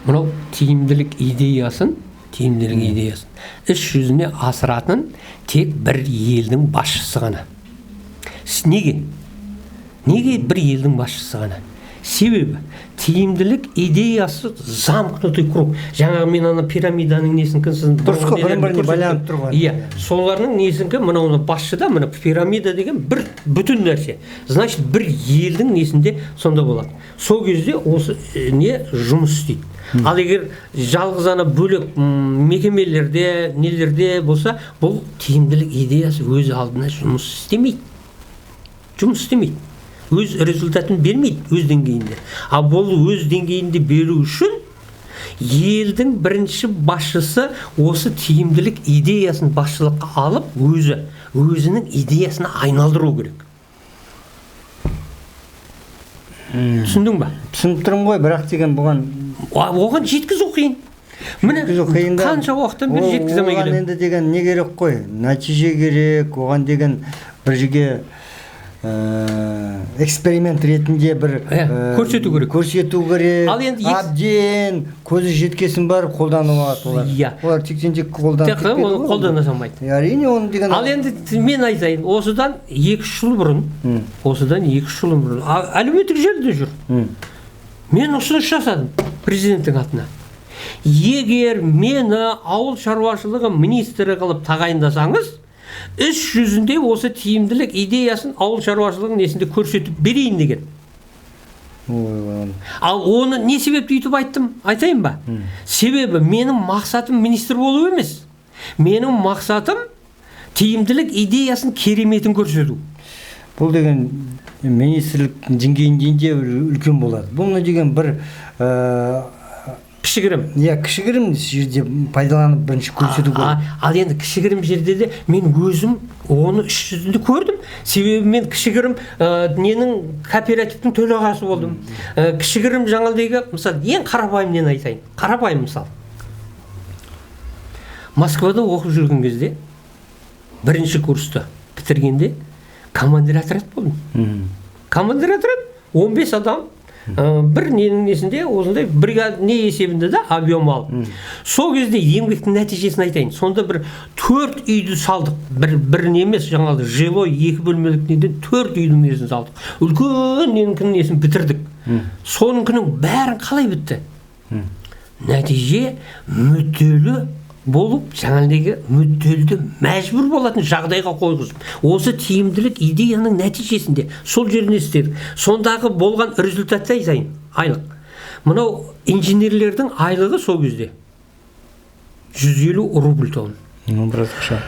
мынау тиімділік идеясын, тиімділік идеясын іс жүзіне асыратын тек бір елдің басшысы ғана. Неге? Неге бір елдің басшысы ғана? Себебі тиімділік идеясы замкнутый круг. Жаңағы мен ана пирамиданың несінкі сіздің дұрыс қой, бір-біріне байланып тұрған. Иә, солардың несінкі мынау басшыда, мына пирамида деген бір бүтін нәрсе. Значит, бір елдің несінде сонда болады. Сол кезде осы не жұмыс істейді. Ал егер жалғыз ана бөлек мекемелерде, нелерде болса, бұл тиімділік идеясы өз алдына жұмыс істемейді. Жұмыс істемейді. Өз результатын бермейді өз деңгейінде. Ал бұл өз деңгейінде беру үшін елдің бірінші басшысы осы тиімділік идеясын басшылыққа алып, өзі өзінің идеясына айналдыру керек. Түсіндің ба? Түсініп тұрмын ғой, бірақ деген бұған оған жеткізу қиын. Міне қанша уақыттан бері жеткізе алмай келемін. Оған енді деген не керек қой? Нәтиже керек, оған деген бір жерге эксперимент ретінде бір көрсету керек. Көрсету керек. Ал енді әбден көзі жеткесін барып қолданып алады олар. Иә. Олар тектен-тек қолданып кетпейді. Оны қолдана салмайды. Әрине, оны деген. Ал енді мен айтайын, осыдан 2-3 жыл бұрын, осыдан 2-3 жыл бұрын әлеуметтік желіде жүр. Мен ұсыныс жасадым президенттің атына. Егер мені ауыл шаруашылығы министрі қылып тағайындасаңыз, іс жүзінде осы тиімділік идеясын ауыл шаруашылығының несінде көрсетіп берейін деген. Ал оны не себепті өйтіп айттым, айтайын ба? Себебі менің мақсатым министр болу емес. Менің мақсатым тиімділік идеясын кереметін көрсету. Бұл деген министрлік деңгейінде де үлкен болады. Бұл деген бір кішігірім. Иә, кішігірім жерде пайдаланып бірінші көрсету керек. Ал енді кішігірім жерде де мен өзім оны іс жүзінде көрдім. Себебі мен кішігірім ненің кооперативтің төрағасы болдым. Кішігірім жаңағыдегі, мысалы, ең қарапайым нені айтайын? Қарапайым мысал. Москвада оқып жүрген кезде, бірінші курсты бітіргенде командир отряд болдым. Командир отряд 15 адам, бір ненің несінде, осындай бригада не есебінде да объем алып. Сол кезде еңбектің нәтижесін айтайын. Сонда бір 4 үйді салдық. Бір не емес, жаңағы жилой 2 бөлмелік неден 4 үйдің несін салдық. Үлкен ненің несін бітірдік. Соныңкінің бәрін қалай бітті? Нәтиже мүдделі болып, жаңағыдегі мүдделді мәжбүр болатын жағдайға қойғызып, осы тиімділік идеяның нәтижесінде сол жеріне істедік. Сондағы болған результатты айтайын, айлық. Мынау инженерлердің айлығы сол кезде 150 рубль тоғын. Біраз ақша.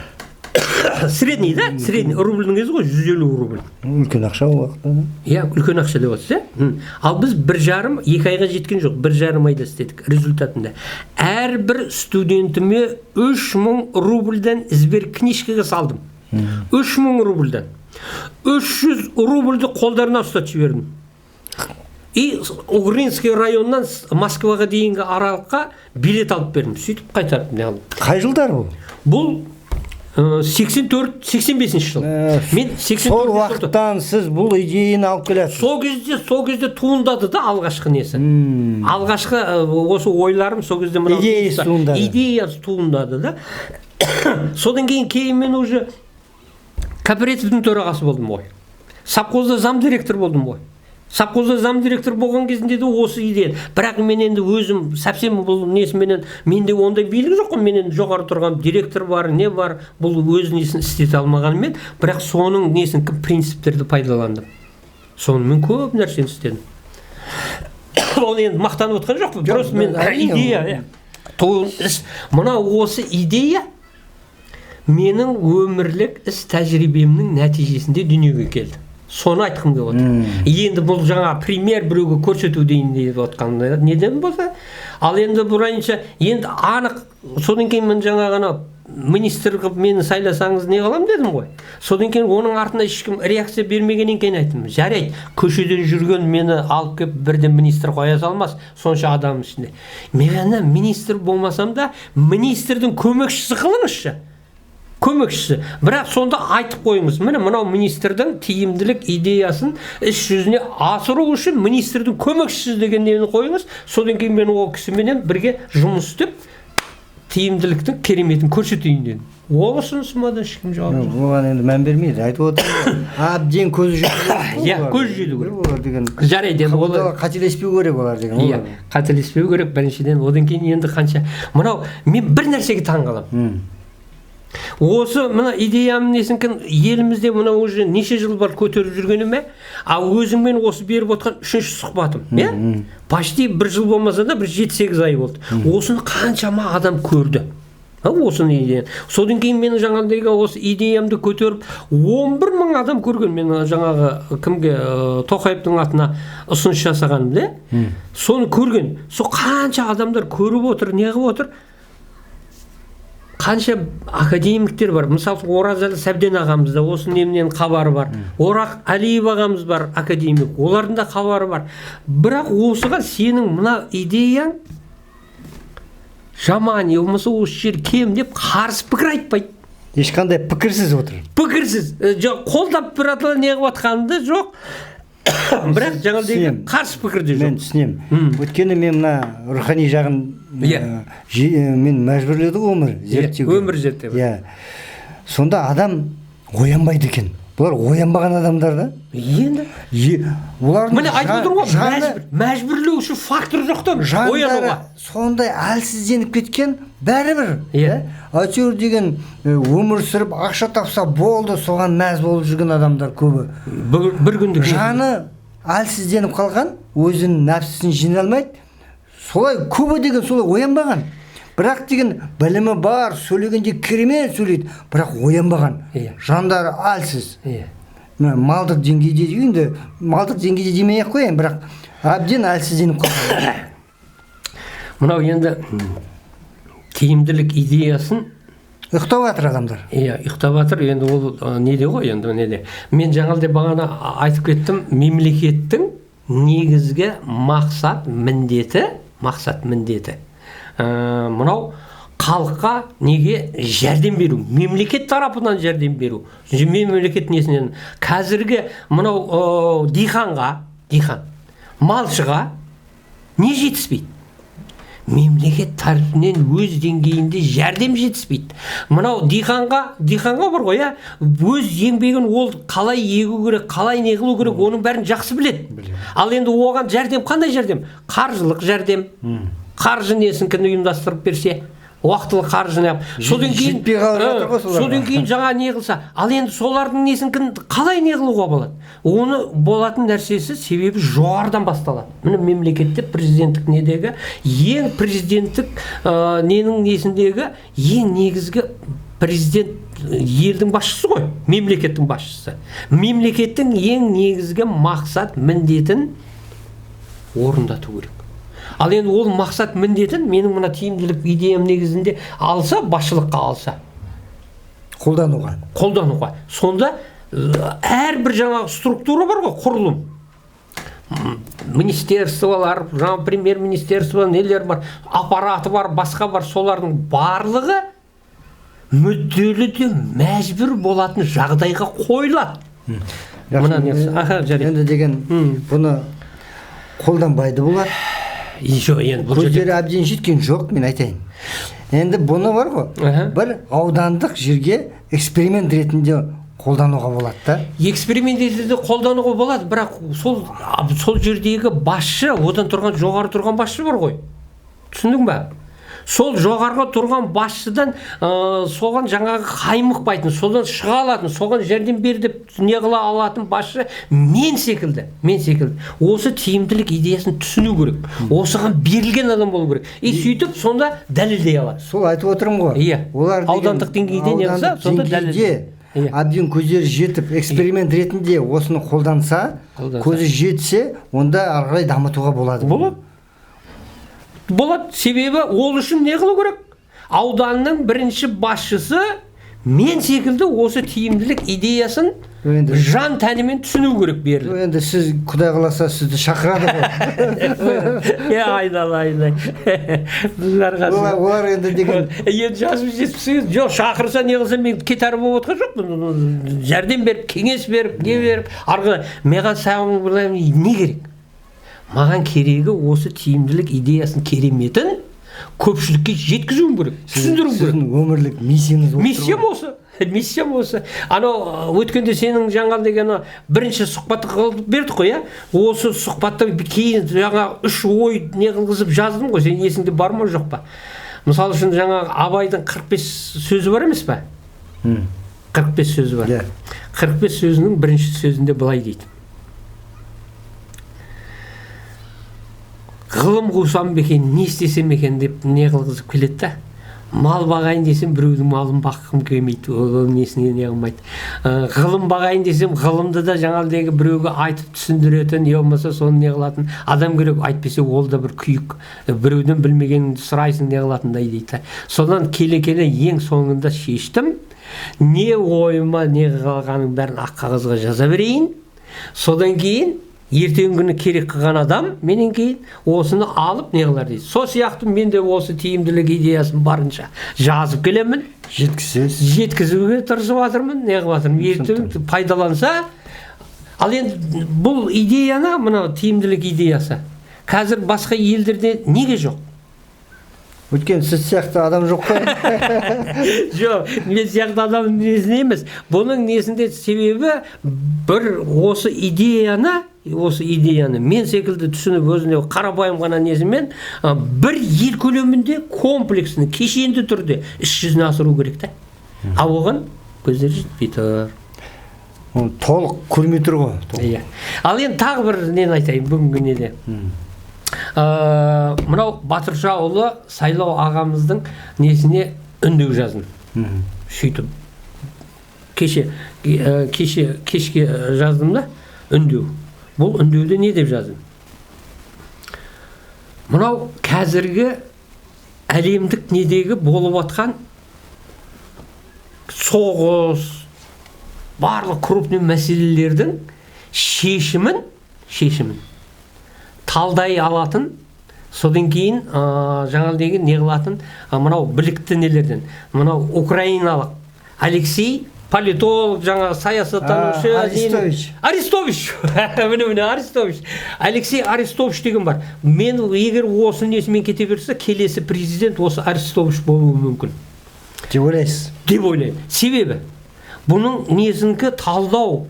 Средний, да? Средний рубльдің кезі ғой, 150 рубль. Үлкен ақша ол уақытта. Иә, үлкен ақша деп отырсыз, иә? Ал біз 1,5-2 айға жеткен жоқ, 1,5 айда істедік результатында. Әрбір студентіме 3000 рубльден сберкнижкаға салдым. 3000 рубльден. 300 рубльді қолдарына ұстатып жібердім. И Угринский районнан Москваға дейінгі аралыққа билет алып бердім. Сөйтіп қайтарып не алдым. Қай жылдар бұл? Бұл 84-85 жыл. Мен 84 сол уақыттан сіз бұл идеяны алып келесіз. Сол кезде туындады да алғашқы несі. Алғашқы осы ойларым сол кезде мынау идеясы туындады. Идеясы туындады да. Содан кейін мен уже кооперативтің төрағасы болдым ғой. Совхозда замдиректор болдым ғой. Совхозда замдиректор болған кезінде де осы идея. Бірақ мен енді өзім совсем бұл несіменен, менде ондай билік жоқ қой, мен енді жоғары тұрған директор бар, не бар, бұл өз несін істете алмағанымен, бірақ соның несін принциптерді пайдаландым. Сонымен көп нәрсені істедім. Оны енді мақтанып отқан жоқпын, просто мен идея. Мына осы идея менің өмірлік іс тәжірибемнің нәтижесінде дүниеге келді. Соны айтқым келіп отыр. Енді бұл жаңа пример біреуге көрсету дейін деп отқан неден болса, ал енді бұрайынша, енді анық, содан кейін мен жаңа ғана министр қылып мені сайласаңыз не қылам дедім ғой. Содан кейін оның артына ешкім реакция бермегеннен кейін айттым. Жарайды, көшеден жүрген мені алып келіп бірден министр қоя салмас, сонша адам ішінде. Мен ана министр болмасам да, министрдің көмекшісі қылыңызшы. Көмекшісі. Бірақ сонда айтып қойыңыз. Міне мынау министрдің тиімділік идеясын іс жүзіне асыру үшін министрдің көмекшісі деген нені қойыңыз. Содан кейін мен ол кісіменен бірге жұмыс істеп тиімділіктің кереметін көрсетейін дедім. Ол ұсынысыма да ешкім жауап жоқ. Оған енді мән бермейді. Айтып отыр. Әбден көзі жету. Иә, көзі жету керек. Олар деген. Жарайды, енді олар қателеспеу керек олар деген. Иә, қателеспеу керек біріншіден. Одан кейін енді қанша. Мынау мен бір нәрсеге таң қаламын. Осы мына идеямның несінкін елімізде мына уже неше жыл бар көтеріп жүргеніме, а өзіңмен осы беріп отқан үшінші сұхбатым, иә? Почти бір жыл болмаса да бір 7-8 ай болды. Осыны қаншама адам көрді. Осыны идеяны. Содан кейін мен жаңағыдегі осы идеямды көтеріп 11 мың адам көрген. Мен жаңағы кімге Тоқаевтың атына ұсыныс жасағанымды, да? Соны көрген. Сол қанша адамдар көріп отыр, не қылып отыр? Қанша академиктер бар. Мысалы, Оразалы Сәбден ағамыз да осы неменен хабары бар. Орақ Әлиев ағамыз бар, академик. Олардың да хабары бар. Бірақ осыған сенің мына идеяң жаман, не болмаса осы жер кем деп қарсы пікір айтпайды. Ешқандай пікірсіз отыр. Пікірсіз. Жоқ, қолдап бір атала не қылып жатқанды жоқ. Бірақ жаңағыдегі қарсы пікір де жоқ. Мен түсінемін. Өйткені мен мына рухани жағын мен мәжбүрледі ғой өмір зерттеуге. Өмір зерттеу. Иә. Сонда адам оянбайды екен. Бұлар оянбаған адамдар да. Енді олардың міне айтып отырмын ғой, мәжбүрлеуші фактор жоқ та оянуға. Сондай әлсізденіп кеткен бәрібір. Иә. Әйтеуір деген өмір сүріп ақша тапса болды, соған мәз болып жүрген адамдар көбі. Бір күндік жаны әлсізденіп қалған, өзінің нәпсісін жеңе алмайды. Солай көбі деген солай оянбаған. Бірақ деген білімі бар, сөйлегенде керемет сөйлейді, бірақ оянбаған. Жандары әлсіз. Малдық деңгейде енді, малдық деңгейде демей-ақ қояйын, бірақ әбден әлсізденіп қалған. Мынау енді тиімділік идеясын ұйықтап жатыр адамдар. Иә, ұйықтап жатыр. Енді ол неде ғой, енді неде. Мен жаңағыдай бағана айтып кеттім, мемлекеттің негізгі мақсат міндеті, мынау Халыққа неге жәрдем беру, мемлекет тарапынан жәрдем беру, мемлекет несінен. Қазіргі мынау диқанға, диқан, малшыға не жетіспейді? Мемлекет тарапынан өз деңгейінде жәрдем жетіспейді. Мынау диқанға, диқанға бар ғой, иә, өз еңбегін ол қалай егу керек, қалай не қылу керек, оның бәрін жақсы біледі. Ал енді оған жәрдем қандай жәрдем? Қаржылық жәрдем. Қаржы несін кім ұйымдастырып берсе, уақытылы қаржыны алып, содан кейін жетпей қалып жатыр ғой соларға. Содан кейін жаңа не қылса, ал енді солардың несін кім қалай не қылуға болады? Оны болатын нәрсесі себебі жоғарыдан басталады. Міне мемлекетте президенттік недегі ең президенттік ненің несіндегі ең негізгі президент елдің басшысы ғой, мемлекеттің басшысы. Мемлекеттің ең негізгі мақсат міндетін орындату керек. Ал енді ол мақсат міндетін менің мына тиімділік идеям негізінде алса, басшылыққа алса, қолдануға. Қолдануға. Сонда әрбір жаңағы структура бар ғой, құрылым. Министерстволар, жаңа премьер-министерство, нелер бар, аппараты бар, басқа бар, солардың барлығы мүдделі де мәжбүр болатын жағдайға қойылады. Мына несі? Аха, жарайды. Енді деген бұны қолданбайды бұлар. Еще енді бұл жерде көздері әбден жеткен жоқ, мен айтайын. Енді бұны бар ғой, бір аудандық жерге эксперимент ретінде қолдануға болады да. Эксперимент ретінде қолдануға болады, бірақ сол жердегі басшы, одан тұрған жоғары тұрған басшы бар ғой. Түсіндің ба? Сол жоғарғы тұрған басшыдан соған жаңағы қаймықпайтын, содан шыға алатын, соған жәрдем бер деп не қыла алатын басшы мен секілді, мен секілді. Осы тиімділік идеясын түсіну керек. Осыған берілген адам болу керек. И сөйтіп сонда дәлелдей алады. Сол айтып отырмын ғой. Иә. Олар деген аудандық деңгейде не қылса, аудандық сонда деңгейде дәлелдей. Иә. Әбден көздері жетіп, эксперимент ретінде осыны қолданса, Қолданса. көзі жетсе, онда ары қарай дамытуға болады. Болады. Болады. Себебі ол үшін не қылу керек? Ауданның бірінші басшысы мен секілді осы тиімділік идеясын Енді жан тәнімен түсіну керек беріліп. Енді сіз, Құдай қаласа, сізді шақырады ғой. Е, айналайын. Біздің арқасында. Олар енді деген Енді жазып жетпісіңіз, жоқ, шақырса не қылса мен кетәрі болып отқан жоқпын. Жәрдем беріп, кеңес беріп, не беріп, ары қарай маған саған былай не керек? Маған керегі осы тиімділік идеясын кереметін көпшілікке жеткізуім керек, түсіндіруім керек. Сіздің өмірлік миссияңыз болып тұр Миссиям ғой. осы. Миссиям осы. Анау өткенде сенің жаңа деген бірінші сұхбатты қылып бердік қой, иә? Осы сұхбаттан кейін жаңа үш ой не қылғызып жаздым ғой, сен есіңде бар ма жоқ па? Мысалы үшін жаңа Абайдың 45 сөзі бар емес па? 45 сөзі бар. Иә. 45 сөзінің бірінші сөзінде былай дейді. Ғылым қусам ба екен, не істесем екен деп не қылғызып келеді да. Мал бағайын десем, біреудің малын баққым келмейді, ол несіне не қылмайды. Ғылым бағайын десем, ғылымды да жаңағыдегі біреуге айтып түсіндіретін, не болмаса соны не қылатын адам керек, айтпесе ол да бір күйік, біреуден білмегеніңді сұрайсың не қылатындай дейді. Содан келе-келе ең соңында шештім, не ойыма не қалғанның бәрін ақ қағазға жаза берейін. Содан кейін ертеңгі күні керек қылған адам менен кейін осыны алып не қылар дейді. Сол сияқты мен де осы тиімділік идеясын барынша жазып келемін. Жеткізесіз. Жеткізуге тырысып жатырмын, не қылып жатырмын. Ертең пайдаланса, ал енді бұл идеяны, мына тиімділік идеясы қазір басқа елдерде неге жоқ? Өйткені сіз сияқты адам жоқ қой. Жоқ, мен сияқты адам несіне емес. Бұның несінде себебі бір осы идеяны, осы идеяны мен секілді түсініп өзіне қарапайым ғана несімен, бір ел көлемінде комплексні, кешенді түрде іс жүзіне асыру керек та. Ал оған көздері жетпей тұр. Оны толық көрмей тұр ғой. Иә. Ал енді тағы бір нені айтайын бүгінгі неде. Мынау Батыршаұлы Сайлау ағамыздың несіне үндеу жаздым. Сөйтіп кешке жаздым да үндеу. Бұл үндеуде не деп жаздым? Мынау қазіргі әлемдік недегі болып атқан соғыс, барлық крупный мәселелердің шешімін талдай алатын Содан кейін жаңа деген не қылатын, мынау білікті нелерден, мынау украиналық Алексей, политолог, жаңа саясаттанушы. Арестович. Арестович. Міне, Арестович. Алексей Арестович деген бар. Мен егер осы несімен кете берсе, келесі президент осы Арестович болуы мүмкін. Деп ойлайсыз? Деп ойлаймын. Себебі бұның несінікі талдау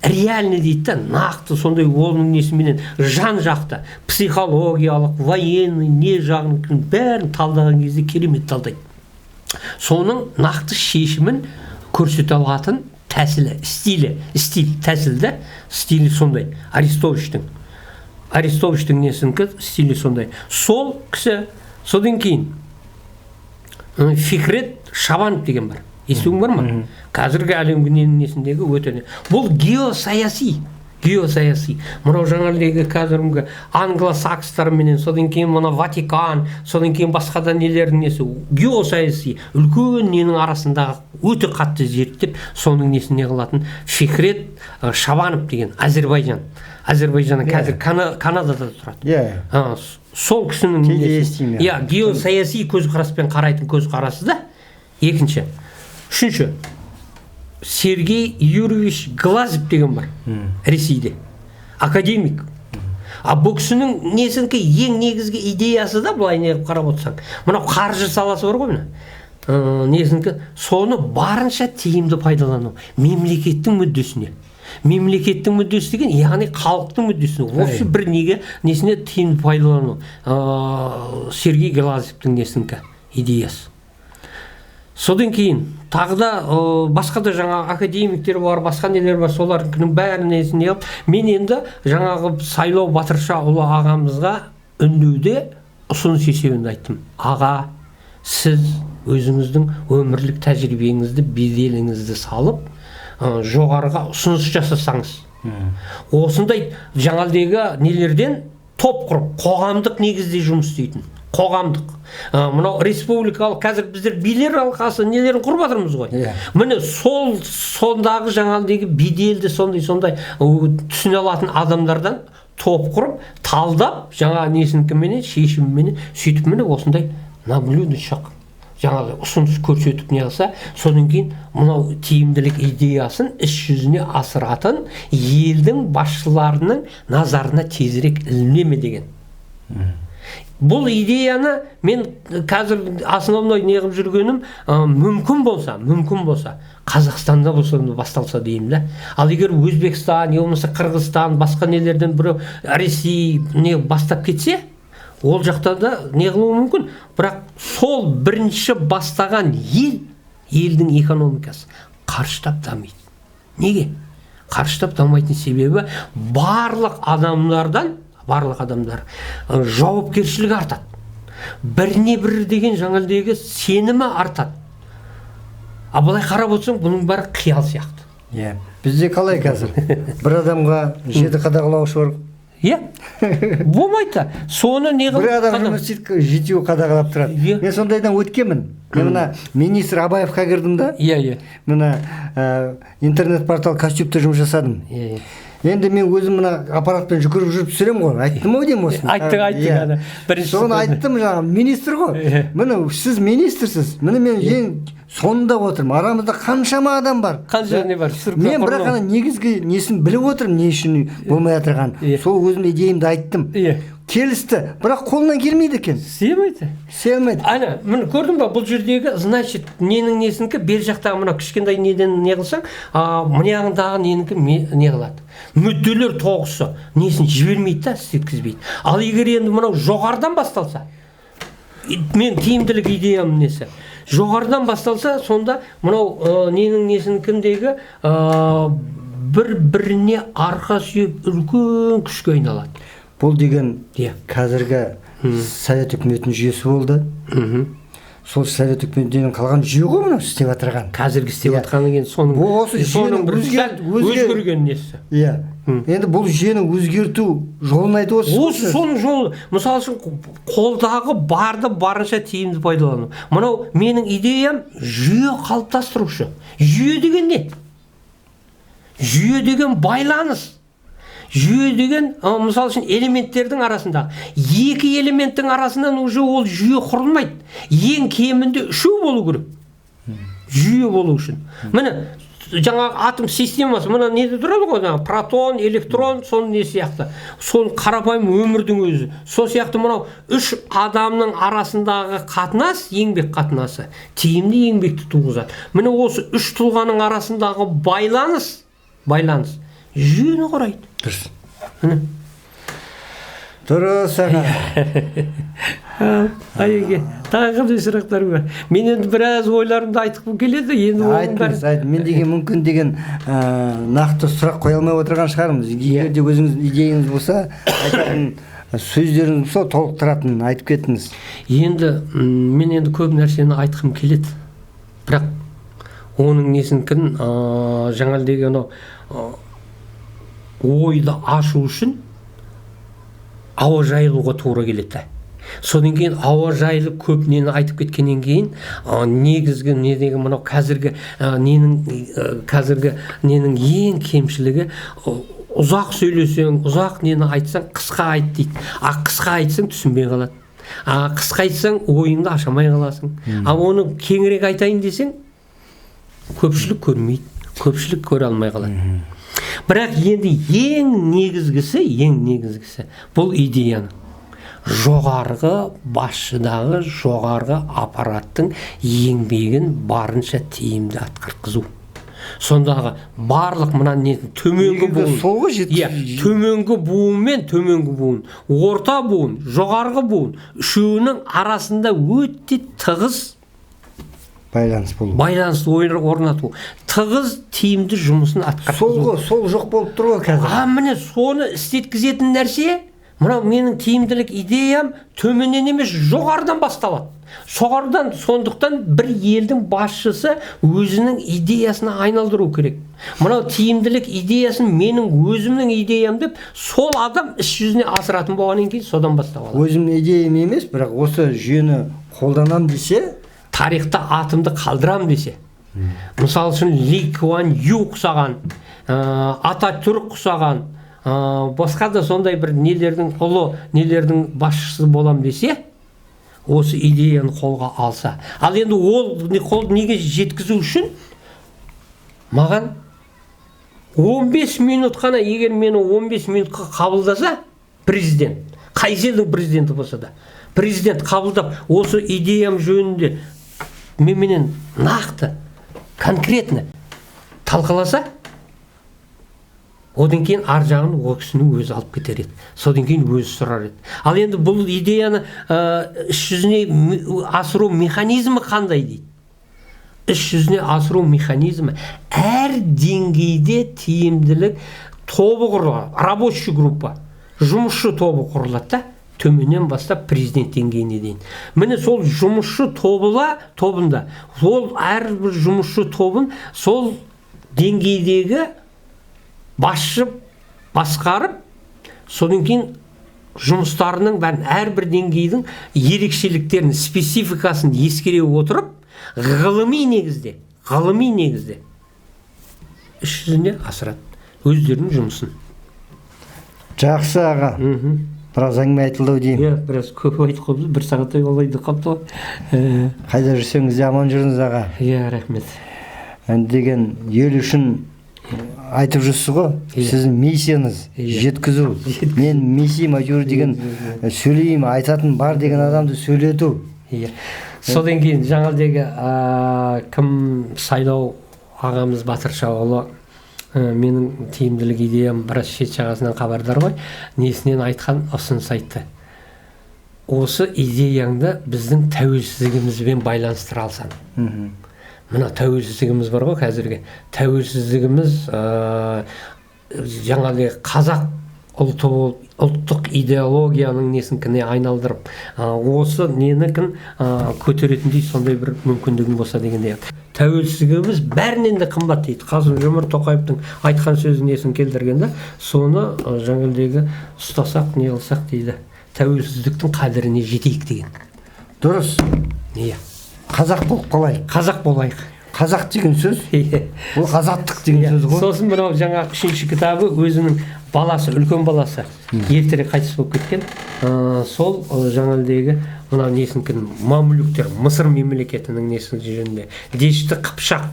реальный дейді да, нақты сондай, оның несіменен жан жақты психологиялық, военный не жағын бәрін талдаған кезде керемет талдайды. Соның нақты шешімін көрсете алатын тәсілі, стилі, стиль, тәсіл да, стилі сондай. Арестовичтің несінікі стилі сондай. Сол кісі. Содан кейін Фикрет Шабанов деген бар. Естуің бар ма? Қазіргі әлемгі ненің несіндегі өте. Бұл геосаяси. Геосаяси. Мынау жаңағыдегі қазіргі англосакстарменен, содан кейін мына Ватикан, содан кейін басқа да нелердің несі, геосаяси үлкен ненің арасындағы өте қатты зерттеп, соның несін не қылатын Фикрет Шабанов деген Әзербайжан. Әзербайжан қазір Канадада тұрады. Сол кісінің несі. Иә, геосаяси көзқараспен қарайтын көзқарасы да. Екінші. Үшінші, Сергей Юрьевич Глазев деген бар, Ресейде, академик. А бұл кісінің несінікі ең негізгі идеясы да, былай неғып қарап отырсаң, мынау қаржы саласы бар ғой, мына несінікі, соны барынша тиімді пайдалану мемлекеттің мүддесіне. Мемлекеттің мүддесі деген, яғни халықтың мүддесіне, вообще бір неге несіне тиімді пайдалану. Сергей Глазевтің несінікі идеясы. Содан кейін тағы да басқа да жаңа академиктер бар, басқа нелер бар, солардың бәрін несіне алып, мен енді жаңағы Сайлау Батыршаұлы ағамызға үндеуде ұсыныс есебінде айттым. Аға, сіз өзіңіздің өмірлік тәжірибеңізді, беделіңізді салып, жоғарыға ұсыныс жасасаңыз, осындай жаңағыдегі нелерден топ құрып, қоғамдық негізде жұмыс істейтін, қоғамдық, мынау республикалық, қазір біздер билер алқасы нелерін құрып жатырмыз ғой. Міне сол сондағы жаңағыдегі беделді сондай түсіне алатын адамдардан топ құрып, талдап, жаңа несінікіменен, шешіміменен, сөйтіп міне осындай на блюдечек жаңағы ұсыныс көрсетіп не қылса, содан кейін мынау тиімділік идеясын іс жүзіне асыратын елдің басшыларының назарына тезірек іліне ме деген. Бұл идеяны мен қазір основной не қылып жүргенім, мүмкін болса, мүмкін болса, Қазақстанда болса басталса деймін да. Ал егер Өзбекстан, не болмаса Қырғызстан, басқа нелерден біреу, Ресей не бастап кетсе, ол жақта да не қылуы мүмкін. Бірақ сол бірінші бастаған ел, елдің экономикасы қарыштап дамиды. Неге? Қарыштап дамайтын себебі барлық адамдардан, барлық адамдар жауапкершілігі артады. Біріне бірі деген жаңағыдегі сенімі артады. А былай қарап отырсаң, бұның бәрі қиял сияқты. Иә. Бізде қалай қазір? Бір адамға 7 қадағалаушы бар. Иә. Болмайды да. Соны не қылып бір адам жұмыс істейді, жетеуі қадағалап тұрады. Мен сондайдан өткенмін. Мен мына министр Абаевқа кірдім да. Иә, иә. Мына интернет портал Костюпте жұмыс жасадым. Иә, иә. Енді мен өзім мына аппаратпен жүгіріп жүріп түсіремін ғой. Айттым ау деймін осыны. Айттың, айттың. Бірінші соны айттым, жаңағы министр ғой. Міне сіз министрсіз. Міне мен ең соңында отырмын. Арамызда қаншама адам бар. Қанша не бар? Мен бірақ ана негізгі несін біліп отырмын, не үшін болмай отырғанын. Сол өзімнің идеямды айттым. Келісті, бірақ қолынан келмейді екен. Істемейді. Істемейді. Ана, міне көрдің ба, бұл жердегі, значит, ненің несінікі, бер жақтағы мына кішкентай неден не қылсаң, мына ненікі не қылады. Мүдделер тоғысы несін жібермейді да, істеткізбейді. Ал егер енді мынау жоғарыдан басталса, мен тиімділік идеям несі? Жоғарыдан басталса, сонда мынау ненің несінікіндегі бір-біріне арқа сүйеп үлкен күшке айналады. Бұл деген қазіргі Совет үкіметінің жүйесі болды. Сол Совет үкіметінен қалған жүйе ғой мынау істеп отырған. Қазіргі істеп отырғаны енді соның бір өзгерген несі. Иә. Енді бұл жүйені өзгерту жолын айтып отырсыз. Осы соның жолы. Мысалы үшін қолдағы барды барынша тиімді пайдалану. Мынау менің идеям жүйе қалыптастырушы. Жүйе деген не? Жүйе деген байланыс. Жүйе деген, мысалы үшін, элементтердің арасында, екі элементтің арасынан уже ол жүйе құрылмайды. Ең кемінде үшеу болу керек жүйе болу үшін. Міне, жаңағы атом системасы, мына неде тұрады ғой, жаңағы протон, электрон, соның не сияқты. Сол қарапайым өмірдің өзі. Сол сияқты мынау үш адамның арасындағы қатынас, еңбек қатынасы, тиімді еңбекті туғызады. Міне, осы үш тұлғаның арасындағы байланыс жүйені құрайды. Дұрыс. Міне. Дұрыс, аға. Айеке, тағы қандай сұрақтар бар? Мен енді біраз ойларымды айтқым келеді, енді Айтыңыз, айт. Мен деген мүмкін деген нақты сұрақ қоя алмай отырған шығармыз. Егер де өзіңіздің идеяңыз болса, айтатын сөздеріңіз болса, толықтыратын айтып кетіңіз. Енді мен енді көп нәрсені айтқым келеді. Бірақ оның несінкін, жаңа деген ойды ашу үшін ауа жайылуға тура келеді. Содан кейін ауа жайылып көп нені айтып кеткеннен кейін, негізгі не деген мынау қазіргі ненің, қазіргі ненің ең кемшілігі, ұзақ сөйлесең, ұзақ нені айтсаң, қысқа айт дейді. А қысқа айтсаң түсінбей қалады. А қысқа айтсаң ойыңды аша алмай қаласың. А оны кеңірек айтайын десең, көпшілік көрмейді, көпшілік көре алмай қалады. Бірақ енді ең негізгісі бұл идеяның жоғарғы басшыдағы жоғарғы аппараттың еңбегін барынша тиімді атқартқызу. Сондағы барлық мына не төменгі буын, төменгі буын мен төменгі буын, орта буын, жоғарғы буын, үшеуінің арасында өте тығыз байланыс болу. Байланыс орнату. Тығыз тиімді жұмысын атқартқызу. Сол жоқ болып тұр ғой қазір. А міне соны істеткізетін нәрсе, мынау менің тиімділік идеям төменнен емес, жоғарыдан басталады. Жоғарыдан, сондықтан бір елдің басшысы өзінің идеясына айналдыру керек. Мынау тиімділік идеясын менің өзімнің идеям деп, сол адам іс жүзіне асыратын болғаннан кейін содан басталады. Өзімнің идеям емес, бірақ осы жүйені қолданам десе, тарихта атымды қалдырам десе. Мысалы үшін Ли Куан Ю құсаған, Ататүрк құсаған, басқа да сондай бір нелердің, ұлы нелердің басшысы болам десе, осы идеяны қолға алса. Ал енді ол қол неге жеткізу үшін маған 15 минут қана, егер мені 15 минутқа қабылдаса президент, қай елдің президенті болса да, президент қабылдап осы идеям жөнінде меніменен нақты, конкретно талқыласа, одан кейін ар жағын ол кісінің өзі алып кетер еді. Содан кейін өзі сұрар еді. Ал енді бұл идеяны іс жүзіне асыру механизмі қандай дейді? Іс жүзіне асыру механизмі әр деңгейде тиімділік тобы құрылады, рабочий группа, жұмысшы тобы құрылады да, төменнен бастап президент деңгейіне дейін. Міне сол жұмысшы тобында, ол әрбір жұмысшы тобын сол деңгейдегі басшы басқарып, содан кейін жұмыстарының бәрін, әрбір деңгейдің ерекшеліктерін, спецификасын ескере отырып, ғылыми негізде іс жүзіне асырады өздерінің жұмысын. Жақсы, аға. Біраз әңгіме айтылды ау деймін. Иә, біраз көп айтып қалдық, бір сағаттай олай қалыпты ғой. Қайда жүрсеңіз де аман жүріңіз, аға. Иә, рахмет. Енді деген ел үшін айтып жүрсіз ғой, сіздің миссияңыз жеткізу. Мен миссиям әйтеуір деген сөйлеймін, айтатын бар деген адамды сөйлету. Иә. Содан кейін жаңағыдегі кім сайлау ағамыз Батыршаұлы, менің тиімділік идеям біраз шет жағасынан хабардар ғой, несінен айтқан ұсыныс айтты. Осы идеяңды біздің тәуелсіздігімізбен байланыстыра алсаң. Мына тәуелсіздігіміз бар ғой қазіргі. Тәуелсіздігіміз жаңағыдай қазақ ұлты болып, ұлттық идеологияның несінкіне айналдырып, осы ненікін көтеретіндей сондай бір мүмкіндігім болса дегендей. Тәуелсіздігіміз бәрінен де қымбат дейді. Қасым-Жомарт Тоқаевтың айтқан сөзін несін келтіргенде, соны жаңағыдегі ұстасақ, не қылсақ дейді. Тәуелсіздіктің қадіріне жетейік деген. Дұрыс. Иә. Қазақ болып қалайық. Қазақ болайық. Қазақ деген сөз, ол азаттық деген сөз ғой. Сосын мынау жаңағы үшінші кітабы өзінің баласы, үлкен баласы ертерек қайтыс болып кеткен. Сол жаңағыдегі мынау несінікін, мамлюктер, Мысыр мемлекетінің несі жөнінде, Дешті Қыпшақ,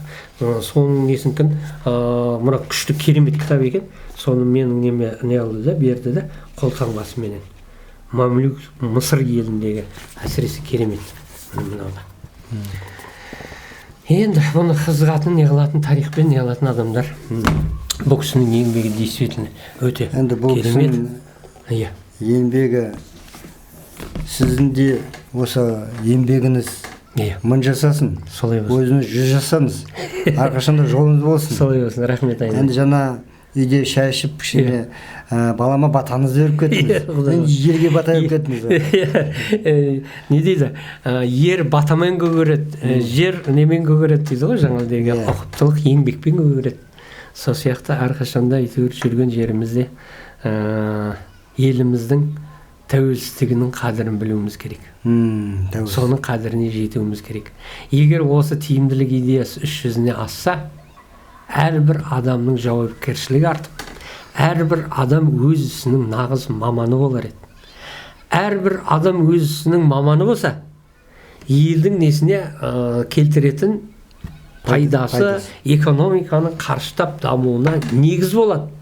соның несінікін, мына күшті керемет кітап екен. Соны менің неме не қылды да, берді да, қолтаңбасыменен. Мамлюк Мысыр еліндегі әсіресе керемет мынау да. Енді бұны қызығатын, не қылатын, тарихпен не қылатын адамдар. Бұл кісінің еңбегі действительно өте Енді бұл керемет. кісінің Иә. еңбегі, сіздің де осы еңбегіңіз мың жасасын. Солай болсын. Өзіңіз 100 жасаңыз. Әрқашанда жолыңыз болсын. Солай болсын, рахмет айналайын. Енді жаңа үйде шай ішіп, кішкене балама батаңызды беріп кеттіңіз. Құдай Енді елге бата беріп кеттіңіз. Иә, не дейді, ер батамен көгереді, жер немен көгереді дейді ғой, жаңағыдегі ұқыптылық еңбекпен көгереді. Сол сияқты әрқашанда әйтеуір жүрген жерімізде еліміздің тәуелсіздігінің қадірін білуіміз керек. Тәуелсіз. Соның қадіріне жетуіміз керек. Егер осы тиімділік идеясы іс жүзіне асса, әрбір адамның жауапкершілігі артып, әрбір адам өз ісінің нағыз маманы болар еді. Әрбір адам өз ісінің маманы болса, елдің несіне келтіретін пайдасы, Пайдасы. экономиканың қарыштап дамуына негіз болады.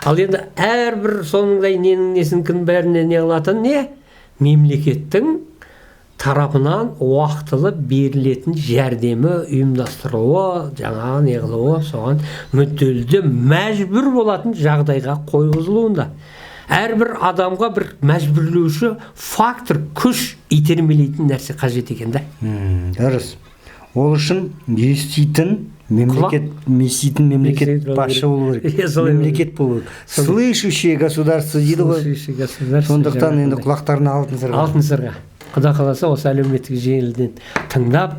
Ал енді әрбір сондай ненің несінікін бәріне не қылатын не? Мемлекеттің тарапынан уақытылы берілетін жәрдемі, ұйымдастыруы, жаңағы не қылуы, соған мүдделі мәжбүр болатын жағдайға қойғызылуында. Әрбір адамға бір мәжбүрлеуші фактор, күш итермелейтін нәрсе қажет екен да. Дұрыс. Ол үшін еститін мемлекет, еститін мемлекет Еститін болу басшы керек. болу керек. Иә, солай болу Мемлекет болу керек. Слышащее государство дейді ғой. Слышащее государство. Сондықтан енді Жаңағындай. құлақтарына алтын сырға. Алтын сырға. Құда қаласа осы әлеуметтік желіден тыңдап,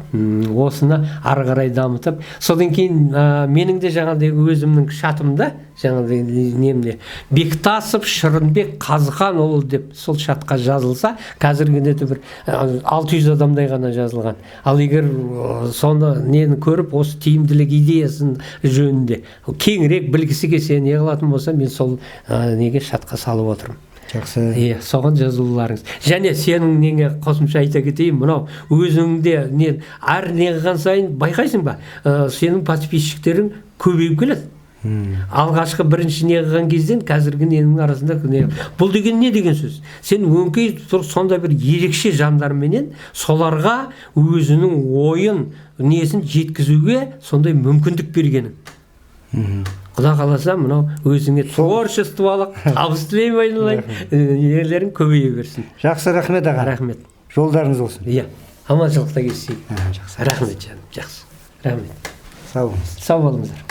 осыны ары қарай дамытып, содан кейін менің де жаңағыдай өзімнің шатымда, жаңағыдай немде Бектасов Шырынбек Қазыханұлы деп сол шатқа жазылса, қазіргі күнде бір 600 адамдай ғана жазылған. Ал егер соны нені көріп, осы тиімділік идеясын жөнінде кеңірек білгісі келсе, не қылатын болса, мен сол неге шатқа салып отырмын. Жақсы. Иә, соған жазуларыңыз. Және сенің неңе қосымша айта кетейін, мынау өзіңде не әр не қылған сайын байқайсың ба? Сенің подписчиктерің көбейіп келеді. Алғашқы бірінші не қылған кезден қазіргі ненің арасында не, бұл деген не деген сөз? Сен өңкей тұр сондай бір ерекше жандарменен соларға өзінің ойын, несін жеткізуге сондай мүмкіндік бергенің. Құда қаласа, мынау өзіңе творчестволық табыс тілеймін, айналайын, нелерің көбейе берсін. Жақсы, рахмет аға. Рахмет. Жолдарыңыз болсын. Иә, аманшылықта кездесейік. Жақсы. Рахмет жаным, жақсы. Рахмет. Сау болыңыз. Сау болыңыздар.